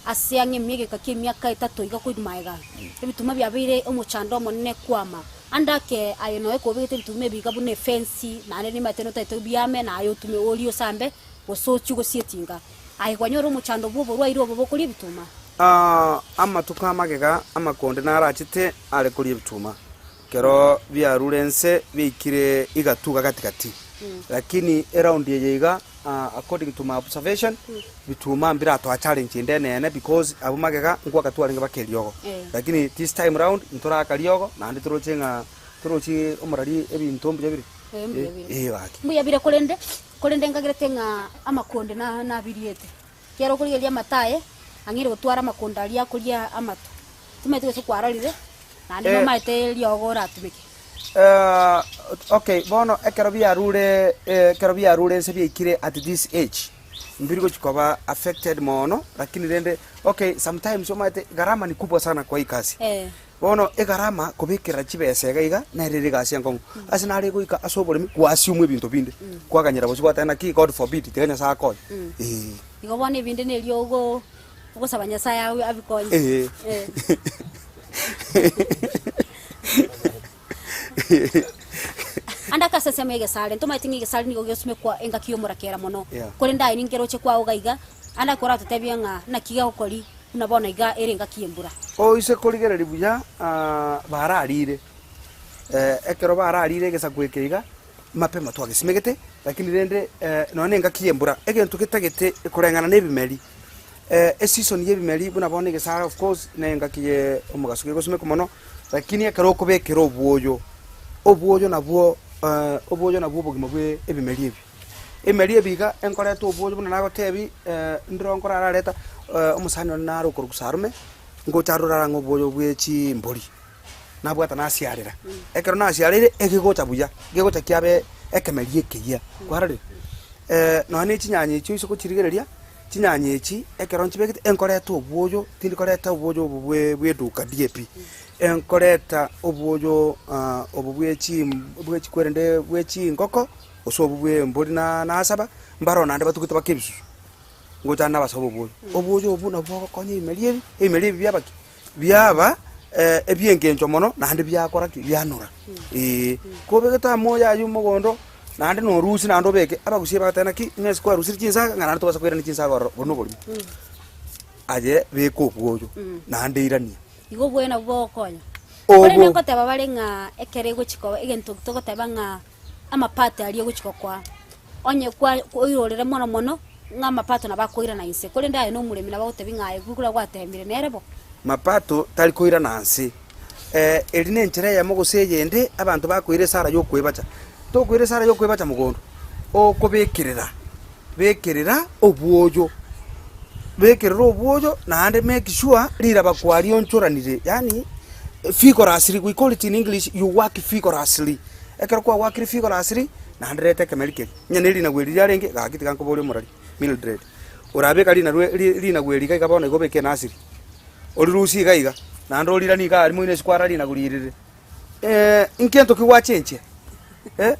Ase ang'e emiegeka ki'emiaka etato iga korwa magega, ebituma biabeire omochando omonene kwama. Ande ake aye noe kobegete ebituma ebi iga buna efensi, naende nimaete notagete biame, naye otume orie osambe, gose ochie gosietinga. Aye kwanyora omochando bw'oborwaire obo bokoria ebituma. Amatuko amagega amakonde narachete are koria ebituma, Ekero biarure ense biaikire igatuga gati gati, lakini eround eye iga according to my observation, bituma mbiratoa challenge ende enene because abwo magega nkwaka twarenge baka eriogo. Lakini this time round ntoraka riogo naende toroche ng'a torochi omorari ebinto mbuya bire? Eh, mbuya bire. Eh, gaki. Mbuya bire korende, korende nkagerete ng'a amakonde na nabiriete. Ekero okorigereria amato aye, ang'eire gotwara amakonde aria akoria amato. Timanyeti gose kwarorire, naende Eh. nomaete riogo oratumeke. Okay, bono ekero biarure ekero biarure ense biaikire at this age. mbiri gochi koba affected mono, lakini rende okay sometimes omanyete gharama ni kubwa sana kwa hii kazi. Eh. Bono egarama kobekerera chibesa iga iga nere ere egasi enkong'u. Ase nare goika ase oboremi kwasiumwa ebinto binde, kwaganyera gose gwateba naki God forbid tiga Nyasaye akonye, eh. Igo bono ebinde nerio ogo ogosaba Nyasaye abe abikonye. Eh. Eh. Ande akasesema egesare, ntomaeti ng'a egesare nigo gegosimekwa engaki y'omorakera mono, Yeah. korende aye ninkeroche kwao iga iga, ande akoratotebie ng'a naki gegokori buna bono iga ere engaki y'embura. Oise korigereria buya bararire, ekero bararire egesaku eke iga, mapema twagesimegete, lakini rende nonya na engaki y'embura, egento getagete koreng'ana na ebimeri, eseason y'ebimeri buna bono egesare of course na engaki ya omogaso kegosimekwa mono, lakini ekero okobekera obwoyo, obwoyo nabwo obwoyo nabwo obogima bwa ebimeri ebi. Emeri ebi iga enkoreta obwoyo buna nagotebi ndiro nkorarareta omosani one nare okorokwa Sarume, ngocha arore arang'e obwoyo bwe chimbori, nabwata nasiarera. Ekero nasiareire egegocha buya, gegocha kiabe ekemeri ekeyia, kwarorire? Nonya na echinyanya echio ase gochirigereria, chinyanya echi ekero nchibegete enkoreta obwoyo, tindi koreta obwoyo obo bwe bwa eduka DAP, enkoreta obwoyo obo bwe chim bwe chikwerende bwe chingoko. Gose obwo bw'embori na nasaba, mbaroo naende batugete bake ebisusu, ngocha nabasaba obwoyo. Obwoyo obwo nabwo bogokonya ebimeri ebi, ebimeri ebi biaba ki? Biaba ebi'engencho mono naende biakora ki? Bianora, eeh. Kobegete amoyo aywo mogondo, naende norusie naende obeke, abagusie bagateba naki, ng'a ase kwarusirie chinsaga ng'a naende tobasa koirania chinsaga ororo, obwo noborimo. Aye beka obwoyo, naende irania. Igo obwoyo nabwo bogokonya. Obwo. Korende nkoteba bare ng'a ekero egochi koba egento togoteba ng'a. amapato aria ogochia gokoa, onye kwa oirorere mono mono, ng'a amapato nabo akoirana inse, korende aye nomoremi nabo agotebia ng'a aye buna gwatemire nere bo. Mapato tari koirana nse. Eri nenchera eyemo gose eyende abanto bakoira esara y'okoebacha. Tokoira esara y'okoebacha mogondo, okobekerera, bekerera obwoyo, bekerera obwoyo naende make sure riraba kwarionchoranire yaani vigorously, we call it in English you work vigorously. Ekero kwagwakire vigorously, naende reta ekemeri keria, onye ne rinagu eri riarenge, gaki tiga nkoborie omorari, Mildred, orabeka rinaru ri rinagu eri iga iga bono iga obeke enasiri, orirusie iga iga, naende oriranie iga aria moino ase kwarora rinagu ririre, nkento ki gwachenchia? Eh,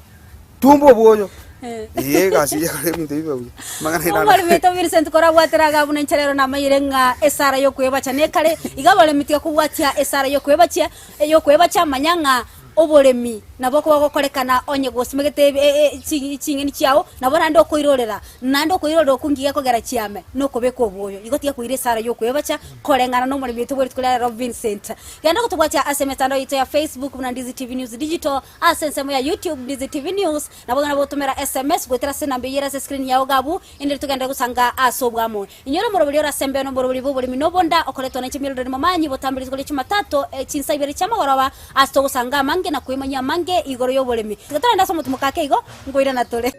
tumba obwoyo, eh egasi eye ekore ebinto bibe buya, amang'ana aye naro. Omoremi oito Millicent korabwatera iga buna inche rero namayire ng'a esara y'okoebacha nekare, iga abaremi tiga kobwatia esara y'okoebachia y'okoebacha manya ng'a Oboremi nabo okoba gokorekana onye gosimegete ching'eni chiao, nabo naende okoirorera, naende okoirorera okwo ngiya kogera chiame, na okobeka obwoyo. Igo tiga koira esara y'okwebacha koreng'ana nomoremi oito bwe rituko ria rero Vincent. Genda gotobwatia ase emetandao yaito ya Facebook buna Ndizi TV News Digital, ase ensemo ya YouTube Ndizi TV News, nabo nabo gotomera SMS goetera ase enamba eyio ere ase escreen yao iga abwo, inde togenderere gosanga ase obwamo. Inyora omoroberi ore ase embeo na omoroberi bw'oboremi na obonda, okoretwa nenche Mildred Momanyi, botambe rituko ria Jumatatu, chinsa ibere chi'amagoroba, ase togosanga amange na kwemanyia amange igoro y'oboremi. Tiga torende ase omotumoka ake igo, nkoirana tore.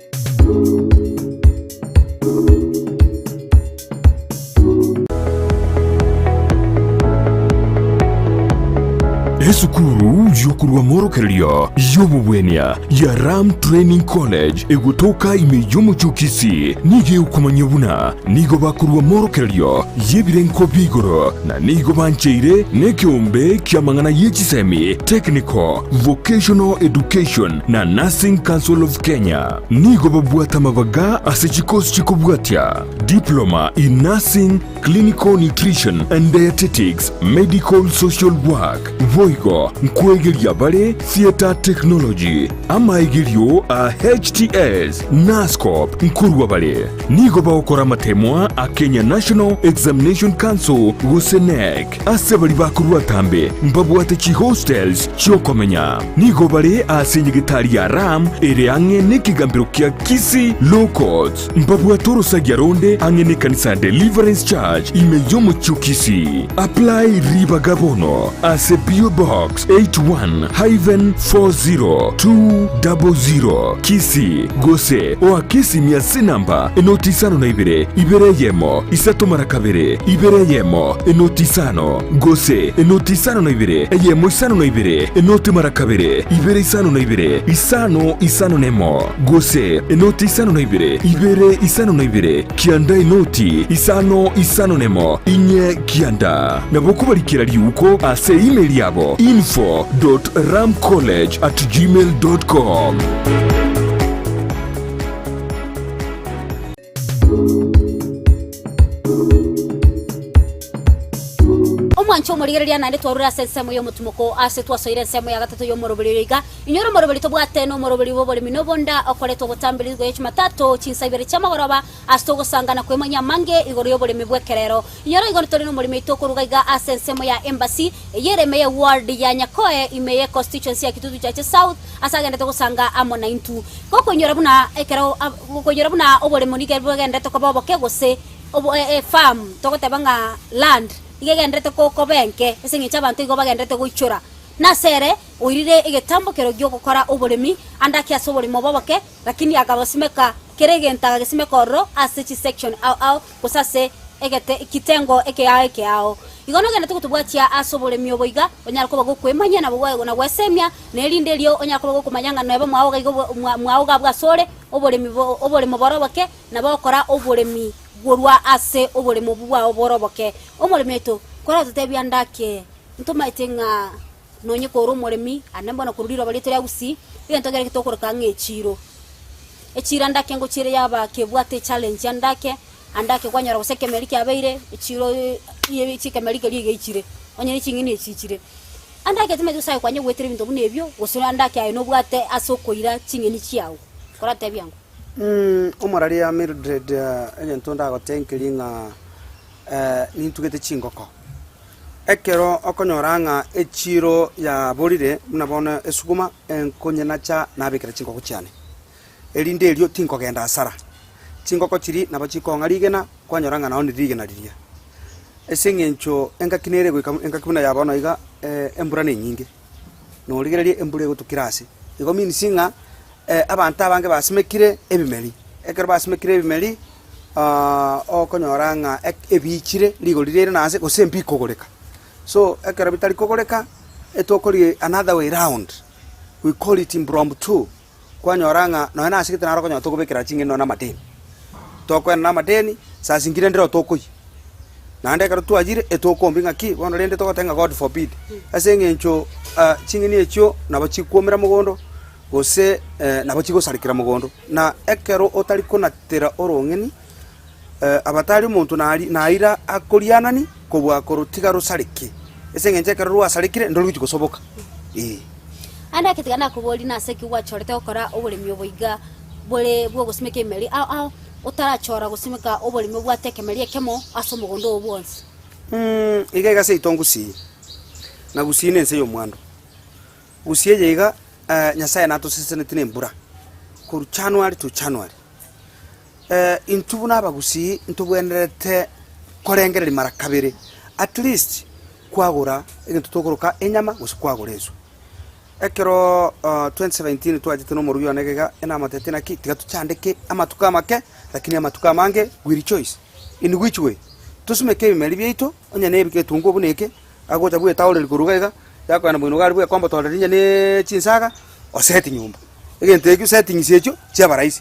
Esukuru y'okorua amorokererio y'obobwenia ya Ram Training College egotoka ime y'omochie o Kisii nigo egokomanyia buna nigo bakorua amorokererio y'ebirengo bia igoro na nigo bancheire nekeombe ki'amang'ana ye chisemi, Technical, Vocational Education na Nursing Council of Kenya. Nigo babwate amabaga ase chikosi chikobwatia, Diploma in Nursing, Clinical Nutrition and Dietetics, Medical Social Work, boigo nkwegeria bare Theatre Technology, amaegerio a HTS, Nurse-Corp nkorwa bare. Nigo bagokora amatemwa a Kenya National Examination Council gose KNEC. Ase baria bakorwa atambe mbabwate chihostels chi'okomenya. Nigo bare ase enyegetari ya Ram ere ang'e nekegambero kia Kisii Law Courts. Mbabwate orosagia ronde ang'e nekanisa ya Deliverance Church ime y'omochie o Kisii. Apply ribaga bono ase PO Box 81. 1 hyphen 40200 Kisii gose oake esimi ase enamba enoti isano na ibere, ibere eyemo, isato mara kabere, ibere eyemo, enoti isano, gose enoti isano na ibere, eyemo isano na ibere, enoti mara kabere, ibere isano na ibere, isano isano na emo, gose enoti isano na ibere, ibere isano na ibere, kianda enoti isano isano na emo, inye kianda. Nabo okobarikera riuko ase email yabo info dot ramcollege at gmail dot com. Omwanche omorigereria naende twarure ase ensemo y'omotimoko ase twasoire ensemo ya gatato y'omoroberi oyo iga. Inyora omoroberi tobwate nomoroberi bw'oboremi na obonda okoretwa obotambe rituko ria Jumatatu chinsa ibere chi'amagoroba ase togosanga na kwemanyia amange igoro y'oboremi bw'ekerero. Inyora igo ntore nomoremi oito okoruga iga ase ensemo ya Embassy eye ere ime ye ward ya Nyakoe ime ye constituency ya Kitutu Chache South ase agendete gosanga amo naintwe. Gokoinyora buna ekero gokoinyora buna oboremo nigo bogenderete koba oboke gose obo efarm togoteba ng'a land nigo egenderete koba enke ase eng'encho abanto igo bagenderete goichora. Nase ere oirire egetambo kero gi'ogokora oboremi ande ake ase oboremo obo oboke lakini akabosimeka kera egento agagesimeka ororo ase chisection ao ao gose ase egete kitengo ekeao ekeao. Igo nogenderete gotobwatia ase oboremi obo iga, onyare koba gokwemanyia na na gwesemia, na erinde erio onyare koba gokomanya ng'a neba mwao iga igo mwao iga abwo asore, oboremi bo oboremo bore oboke, nabo ogokora oboremi korwa ase oboremo obwo bwao bore oboke. Omoremi oito, korototebia ande ake, ntomaete ng'a nonye kore omoremi, ande mbono korwa riroba riaito ria Gusii, egento kere tokoroka ng'a echiro. Echiro ande ake ngochia ere yaba kebwate echallenge ande ake, ande ake kwanyora gose ekemeri kiabeire, echiro chikemeri keria egeichire, onye ne ching'eni echiichire. Ande ake timanyeti gose aye kwanya goetera ebinto buna ebio, gose ande ake aye nobwate ase okoira ching'eni chiago, koratebie ango. Omoraria Mildred, egento ndagotebie nkeri ng'a nintugete chingoko. Ekero okonyora ng'a echiro yaborire, buna bono esuguma, nkonyenacha nabekera chingoko chiane, erinde erio tinkogenda asara. Chingoko chiria nabo chikong'a rigena, kwanyora ng'a nao rigena riria. Ase eng'encho engaki nere egoika engaki buna ya bono iga, embura nenyinge, norigereria embura egotwa kera ase. Igo means ng'a abanto abange basimekire ebimeri, ekero basimekire ebimeri. okonyora ng'a ebiichire rigori riaino na ase gose mbikogoreka. So ekero bitari kogoreka, etokori another way round, we call it impromptu, kwanyora ng'a nonye na ase gete naro okonyora tokobekera ching'eni nonye na amadeni. Tokoenda na amadeni, saa zingine ndire tokoyia. Naende ekero twayire, etokombia ng'aki, bono rende togoteba ng'a God forbid, ase eng'encho ching'eni echio nabo chikwomera mogondo. gose nabo chigosarekera mogondo. Na ekero otari konatera orong'eni, abatari omonto naira akorianani kobua korotiga rosareke, ase eng'encho ekero rwasarekire ndori gochia gosoboka, ee. Ande ake tiga nakoborie nase ki gwachorete gokora oboremi obo iga bore bw'ogosimeka emeri ao ao, otarachora gosimeka oboremi obwate ekemeri ekemo ase omogondo oo bwonsi? Iga iga seito ngusii, na gusii nense y'omwando. Gusii eye iga Nyasaye natoseseneti nembura korwa January to January. Intwe buna abagusii ntobwenerete korengereria mara kabere at least kwagora egento tokoroka enyama gose kwagora enswe. Ekero 2017 twachete na omorugi one iga enamotebeti naki tiga tochandeke amatuko amake lakini amatuko amange we rejoice. In which way? Tosimeke ebimeri biaito onye na egetunguo buna eke agocha bwetaoreri korwa iga iga. Yakoenda moino iga aria bwekombotorera rinya ne chinsaga, oseti nyomba. Egento ekio settings echio chiaba rahisi.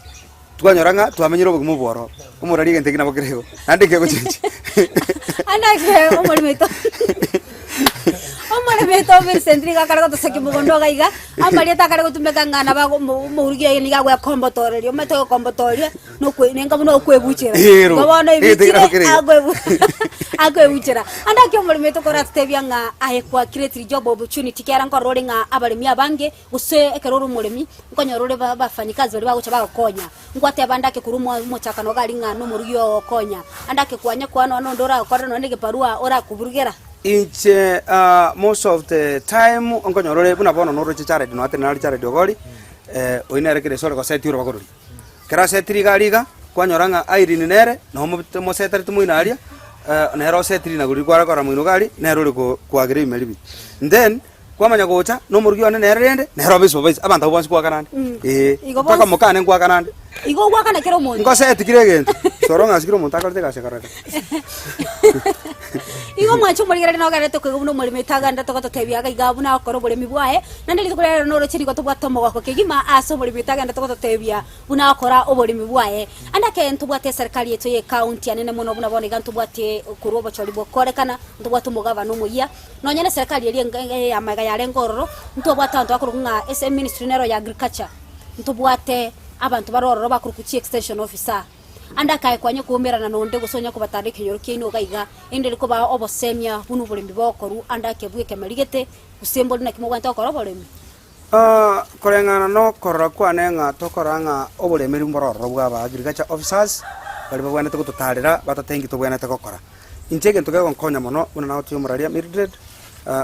Twanyora ng'a twamenyire obogima obwororo. Omorari egento ekio nabo kere igo, naende nkegochenchia. Ande ake omoremi oito omoremi oito Millicent nigo akare gotosekia mogondo iga iga, amarieta akare gotumeka ng'a nabo ago omo omorugi oye nigo agwekombotoreria, omanyete ogokombotoria. nokwe nenga buna okwebuchera. Ero. Igo bono Egento ebichire ekero kere igo. akwebu akwebuchera. Ande ake omoremi oito koratotebia ng'a aye kwa create job opportunity kiagera nkorora ore ng'a abaremi abange gose ekero ore omoremi nkonyora ore ba abafanyikazi baria bagocha bagokonya. Nkwateba ande ake korwa omo omochakano iga aria ng'a nomorugi ogokonya, ande ake kwanya kwana nonye nonde oragokorere nonye na egebarua orakoburugera. Inche most of the time nkonyora ore buna bono noroche Jared noatenena aria Jared Ogori, oyio nere kera ase ore goseti orobago roria. Ekero asetiri iga aria iga, kwanyora ng'a Irene nere, nomo mosetereti moino aria, nere osetiri na koria kware korora moino iga aria, nere ore ko koagera ebimeri bi. Then, Kwamanya gocha, na omorugi one nere rende, nere obe supervisor, abanto abwo bonsi kwakana ande. Ee, Igo mpaka bonsi- mokane nkwakana ande. Igo ogwakana kera omonto. Ngoseti kera egento, soro ng'a ase kera omonto akorete egasi ekoreka. Igo omwanche omorigereria nogerete koigwa buna omoremi oito agenderete gototebia iga iga buna agokora oboremi bwaye, naende rituko riaye rero noroche nigo tobwate omogoko kegima ase omoremi oito agenderete gototebia buna agokora oboremi bwaye. Ande ake ntobwate eserikari yaito ye county anene mono buna bono iga ntobwate korwa obochori bokorekana, ntobwate omogavana omoyia, Nonya neserikari eria enga ey'amaiga yarenge ororo, ntobwate abanto bakorokwa ng'a ase eministry nero ya agriculture, ntobwate abanto bare ororo bakorokwa chi extension officer. Ande akaye kwanya koumerana na onde gose onye kobatanda ekenyoro kiaino iga iga, erinde rikobaa obosemia buna oboremi bokorwa ande ake bwa ekemeri gete, gose mbori naki mobwenerete gokora oboremi. Koreng'ana nokorora kwane ng'a tokorora ng'a oboremeri mboro ororo bwa aba agriculture officers, baria babwenerete gototarera batotebi nki tobwenerete gokora. Inche egento kegonkonya mono buna nagotiga omoraria Mildred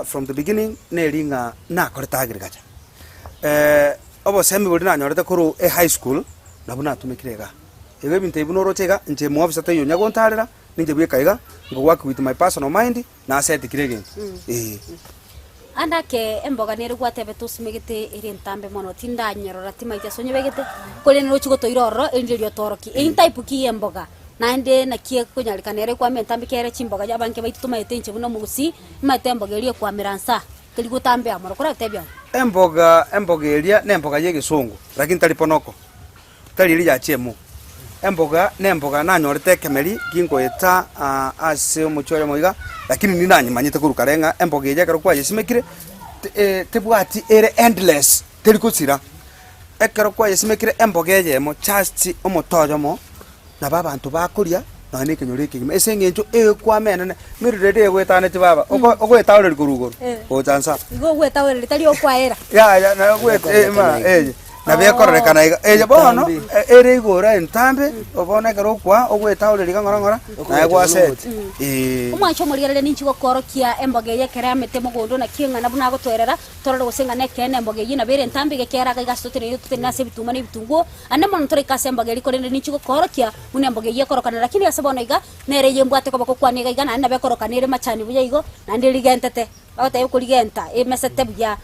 from the beginning neri ng'a nakorete agriculture. Obosemi boria nanyorete korwa e high school nabwo natumekire igaa. Igo ebinto ebi buna oroche iga, inche omoofisa taiyo onya gontarera, ninche bweka iga, nko work with my personal mind, Nasete kera egento, ee. Ande ake emboga nere gwatebete osimegete ere entambe mono, tindanyerora timaeti ase onyebegete, korende rochi gotoira ororo erinde erio otorokie. Eyio ntype ki y'emboga? Naende naki ekonyarekana ere kwame entambe kere chimboga abange baito tomaete inche buna omogusii, nimaete emboga eria ekwamera nsa, teri gotambea mono, koratebie aya? Emboga emboga eria nemboga ya egesongo, lakini tari ponoko. Tari eria yachiemo. Emboga nemboga nanyorete ekemeri gingoeta ase omochie oyomo iga, lakini ninanyemanyete korwa kare ng'a emboga eye ekero kwayesimekire, tebwati ere endless, teri gosira. Ekero kwayesimekire emboga eyemo just omote oyomo, nabo abanto bakoria nonya na ekenyoro ekegima ase eng'encho ekwama enene, mirire ere egoetaneti baba, oko ogoetaoreri korwa igoro gocha nsa. Igo ogwetaoreri tari okwaera. Yaya naye ogwete ema eye nabo ekororekana iga. Eye bono ere igoro entambe, bono ekero okwa ogoetaoreri iga ng'ora ng'ora, naye gwaseti eeh. Omwancho omorigereria ninchi gokoorokia emboga eye ekero yamete mogondo naki eng'ana buna agotoerera, torore gose ng'a nekeene emboga eyio nabo ere entambe iga ekiagera iga ase totenenire totenene ase ebituma na ebitunguo, Ande mono toraike ase emboga eria, korende ninchi gokoorokia buna emboga eyio ekorokana, lakini ase bono iga nere eyio embwate koba gokwana iga iga, naende nabo ekorokana ere machani buya igo, naende erigentete, bagoteba ekorigenta, emesete buya,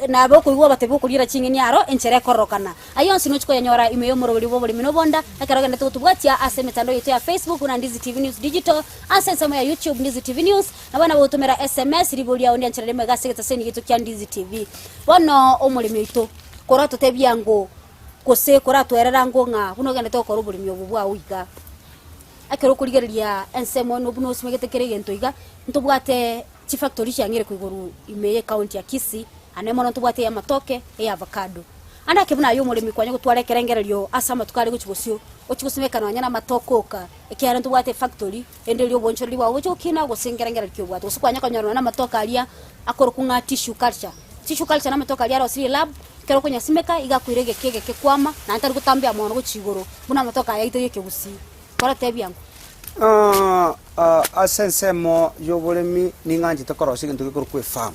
nabe okoigwa obotebi bw'okoriera ching'eni aro, enchera ekororokana. Ayio onsi nochi koyanyora ime y'omoroberi bw'oboremi na obonda, ekero ogendete gotobwatia ase emetandao yaito ya Facebook buna Ndizi TV News Digital, ase ensemo ya YouTube Ndizi TV News, nabo nabo gotomera SMS riborio riao ndianchera rimo iga ase egetaseni giaito kia Ndizi TV. Bono omoremi oito, koratotebia ng'o Gose koratwerere ango ng'a buna ogenderete gokora oboremi obo bwao iga. Ekero okorigereria ensemo eno buna osimegete kera egento iga, ntobwate chifactory chiang'eire koigorwa ime ye county ya Kisii, ande mono ntobwate eya amatoke, eya avocado. Ande ake buna aye omoremi kwanya gotwara ekerengererio ase amatuko are gochia bosio, ochie gosimeka nonya na amatoke oka, ekiagera ntobwate efactory, ende eria obonchoreri bwao bochie gokina gose nkerengererio ki obwate. Gose kwanya konyora nonya na amatoke aria akorokwa ng'a tissue culture. Tissue culture namatoke aria arosirie elab, ekero okonyasimeka iga akoira egeka egeke kwama, naende tari gotambea mono gochia igoro, buna amatoke aya aito ya ekegusii. Koratebia ng'o? Ase ensemo ya oboremi ning'anchete korosia egento gekorokwa efarm,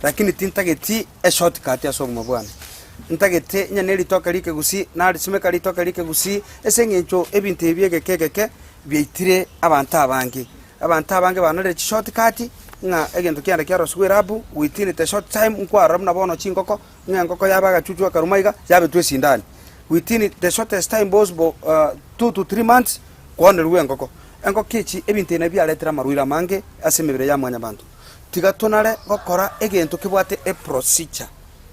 lakini tintageti eshortcut ase obogima bwane. Ntagete onye na eritoke rikegusii, narisimeka ritoke rikegusii, ase eng'encho ebinto ebi egeke egeke biaitire abanto abange. Abanto abange banorire chishortcut, ng'a egento kiane kiarosigwe erabu, within the short time nkwarora buna bono chingoko, ng'a engoko yaba agachuchu akaruma iga, yabetwa esindani. Within the shortest time possible two to three months, kwaonerigwe engoko. Engoko echi ebinto ebi nabio biaretire amarwaire amange ase emebere ya mwanyabanto. Tiga tonare gokora egento kebwate eprocedure,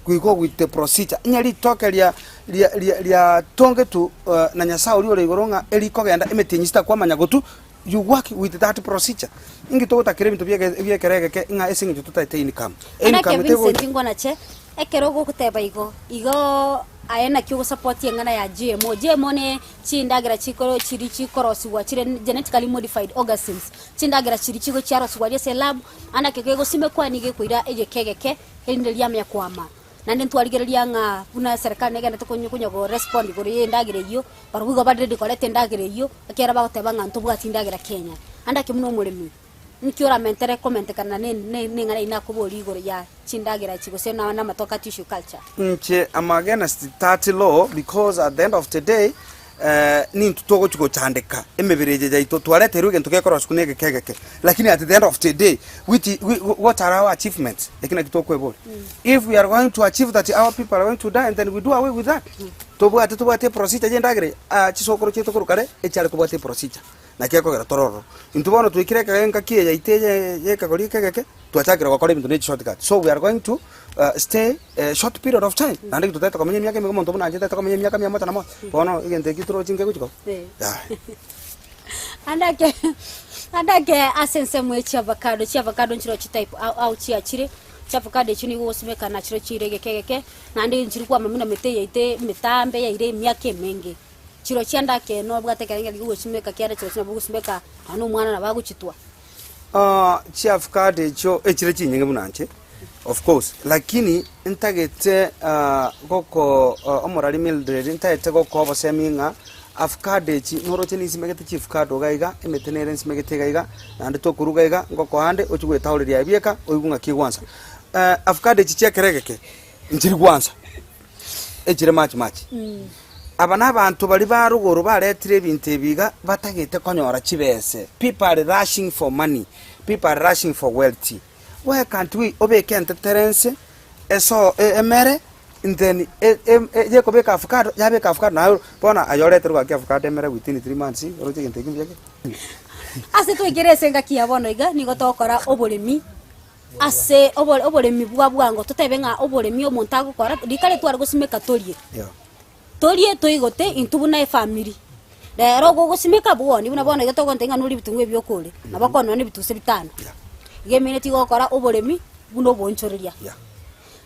we go with the procedure, onye ritoke ria ria ria riatongetwe na Nyasaye oria ore igoro ng'a erikogenda emetienyi sitakwamanya gotwa, You work with that procedure. Inki togotakera ebinto biege biekero egeke ng'a ase eng'encho totaete income. Naki Income tego Vincent ngwanache, ekero ogoteba igo, igo aye naki ogosupport eng'ana ya GMO. GMO ne chindagera chikoro chiri chikorosigwa chire genetically modified organisms, chindagera chiri chigo chiarosigwa aria ase elab, ande ekero kegosimekwa nigo ekoira egeka egeke erinde riamanya koama. Naende ntwarigereria ng'a buna eserekari negenderete konya konya korespond igoro ya endagera eyio, barobwo igo bare ready koreta endagera eyio, ekiagera bagoteba ng'a ntobwati endagera Kenya. Naende ake buna omoremi, nki oramentere komentekana na ne ne eng'ana eyio nakoboria igoro ya chindagera echi gose na na amatoke a tissue culture? Inche am against that law because at the end of the day. Nintwe togochia gochandeka emebere eye yaito, twareterwe egento gekoroswa na egeke egeke, lakini at the end of the day, which what are our achievements? Eki nakio tokweboria. If we are going to achieve that our people are going to die and then we do away with that. Tobwate tobwate eprocedure ya endagera eye, ah chisokoro chiaito korwa kare echiare kobwata eprocedure, naki ekogera tore ororo. Intwe bono twaikire ekero engaki eye yaito eye ya ekegori eke egeke, twachakire gokora ebinto ne chishortcut. So we are going to stay a short period of time, naende ekio totaete komenya emiaka emenge omonto buna inche ntaete komenya emiaka mia moja na moja, bono egento ekio toroche nkegochi koba? Yaya. Ande ake ande ake ase ensemo ye chiavacado, chiavacado nchiro chitype ao ao chiachire, chiavacado echio nigo ogosimeka nachiro chire egeke egeke, naende nchiri kwama buna emete yaito emetambe yaire emiaka emenge. Chiro chiande ake nobwate ekerengerio kia ogosimeka kiare chiro nabo ogosimeka nonya na omwana nabo agochitwa. Chiavocado echio echire chinyinge buna inche of course, lakini ntagete goko omorari Mildred ntagete gokoa obosemi ng'a avocado echi noroche ninsimegete chivocado iga iga, emete nere nsimegete iga iga, naende tokoruga iga, ngokoa ande ochie goetaoreria aye bieka oigwe ng'aki egwansa. Avocado echi chia ekero egeke nchiri gwansa, echire much much. Aba nabanto baria ba rogoro baretire ebinto ebi iga batagete konyora chibese, people are rushing for money, people are rushing for wealth. Why can't we obeke entetere ense eso emere then yekobeka avocado yabeka avocado naye bono aye oreterwe gaki avocado emere within 3 months oroche egento ekio mbuya kere? Ase twaikire ase engaki ya bono iga nigo togokora oboremi ase oboremi bwa bwango totebe ng'a oboremi omonto agokora rikare tware gosimeka torie. Torie toigote intwe buna efamiri. Rero ogogosimeka bwoni buna bono iga togontebia ng'a norie ebitunguo ebi okore, nabo okonyora nonya ebituse bitano. Iga emineti igo ogokora oboremi buna oboonchoreria.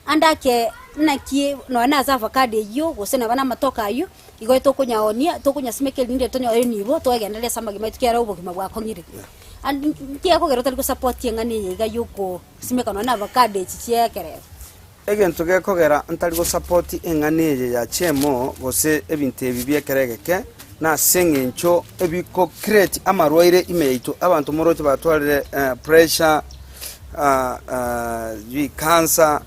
Ande ake naki nonya na ase avocado eyio gose naba na amatoke ayio, igo tokonyaonia tokonyasimeka erinde tonyore enibo toegenderere ase amagima aito ekiagera obogima bwakong'ire. Ande nki gekogera otari gosupport eng'ana eye iga ya okosimeka nonya na avocado echi chia ekerero? Egento gekogera ntari gosapoti eng'ana eye ya GMO gose ebinto ebi bi'ekero egeke, nase eng'encho ebiko create amarwaire ime yaito. Abanto moroche batwarire pressure, cancer,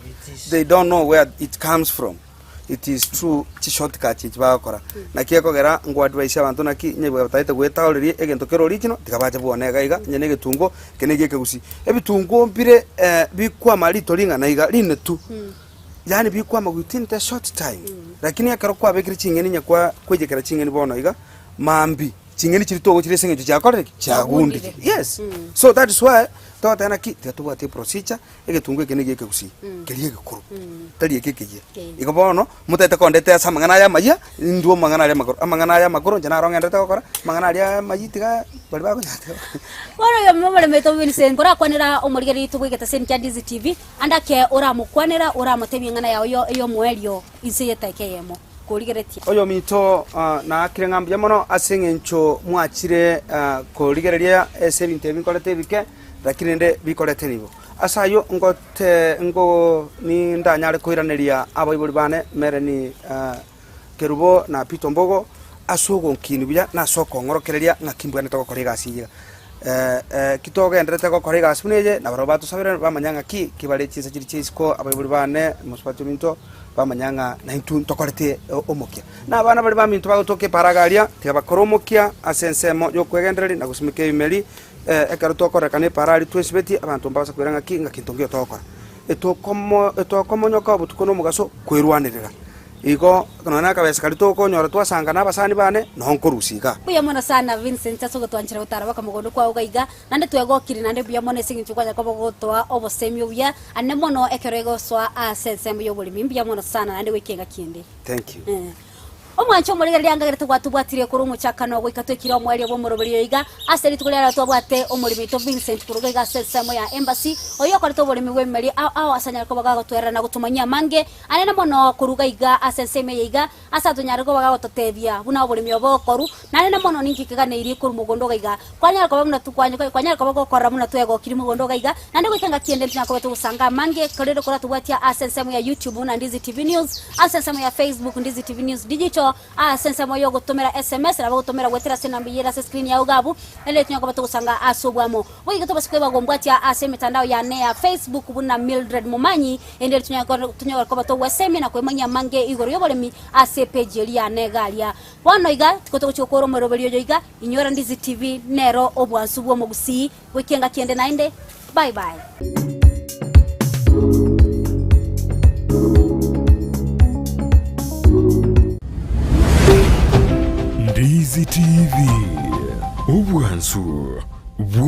they don't know where it comes from. It is true chishortcuts echi bagokora. Naki ekogera ngo advise abanto naki onye batagete goetaoreria egento kere original tiga bache bwone iga iga onye na egetunguo eke na egekegusi. Ebitunguo mbire bikwama rito ring'ana iga rinetu, yaani bikwama within the short time. Lakini ekero kwabekire ching'eni onye kwa kweyekera ching'eni bono iga, mambia ching'eni chiria togochira ase eng'encho chiakorire ki? Chiagundire. Yes, so that is why togoteba naki tiga tobwate eprocedure. Egetungo eke nigo ekegusii keria egekoro, tari eke ekeyia. Igo bono, motagete kondeta ase amang'ana aya amayia, indwe amang'ana aria amakoro. Amang'ana aya amakoro inche naro ng'enderete gokora, amang'ana aria amayia tiga baria bakonyara tiga bakore. Bono oyomo omoremete Vincent orakwanera omorigereria oito bw'egetaseni kia Ndizi TV, ande ake oramokwanera oramotebia eng'ana yao yo ey'omoerio inse y'etaika eyemo. Korigeretie. Oyominto naakire ng'a mbuya mono ase eng'encho mwachire korigereria ase ebinto ebi nkorete ebike. Lakini rende bikorete nigo. Ase ayio ngote ngo nindanyare koiraneria abaibori bane Melanie Kerubo na Peter Ombogo ase ogonkini buya na ase okong'orokereria ng'aki mbwenerete gokora egasi eye iga. Eki togendererete gokora egasi buna eye, nabarabwo batosabere bamanya ng'aki ki bare chinsa chiria chia isiko abaibori bane mosubati ominto bamanya ng'a naintwe ntokorete omokia. Na abana baria baminto bagotoka eparaga aria, tiga bakore omokia ase ensemo y'okwegendereria na gosimeka ebimeri. Ekero tokorekana eparari twesibetie, abanto mbabasa koira ng'aki ng'a kento nkeiyo togokora. Etokomo etokomonyoka obotuko na omogaso kwerwanerera. Igo nonya na akabesa karia tokonyora twasanga na abasani bane, noo nkorusia igaa. Mbuya mono sana Vincent ase ogotwanchera gotara baka mogondo kwao iga iga, naende twegokire naende mbuya mono ase eng'encho kwanya koba ogotoa obosemi obuya ande mono ekero egosoa ase ensemo y'oboremi. Mbuya mono sana naende goika engaki ende. Thank you. Eh. Omwancho omorigereria angagerete gwatobwatire korwa omochakano goika twekire omoerio bw'omoroberio oyo iga. Ase rituko riarero twabwate omoremi oito Vincent koruga iga ase ensemo ya Embassy, oyio okorete oboremi bw'emeri ao ao ase anyare koba gagotwerera na gotomanyia amange anene mono koruga iga ase ensemo eye iga ase atonyare koba gagototebia buna oboremi obo okoru nanene mono ninki keganeirie korwa mogondo iga iga. Kwanyara koba buna kwanyara koba gokorora buna twegokirie mogondo iga iga, naende goika engaki ende ntonyare koba togosanga amange, korende koratobwatia ase ensemo ya YouTube buna Ndizi TV News, ase ensemo ya Facebook Ndizi TV News Digital. oyo ase ensemo y'ogotomera sms nabo ogotomera goetera ase enamba eyio ere ase escreen yao iga abwo, naende tonya koba togosanga ase obwamo. Boigo tobase kweba gombwatia ase emetandao yane ya Facebook buna Mildred Momanyi, erinde tonyare koba togwesemia na kwemanyia amange igoro y'oboremi ase epage eria yane iga aria. Bono iga tiko togochia gokora omoroberi oyo iga, inyora Ndizi TV nero obwansu bw'omogusii goika engaki ende naende. Bye bye. Ndizi TV, obwansu bwo.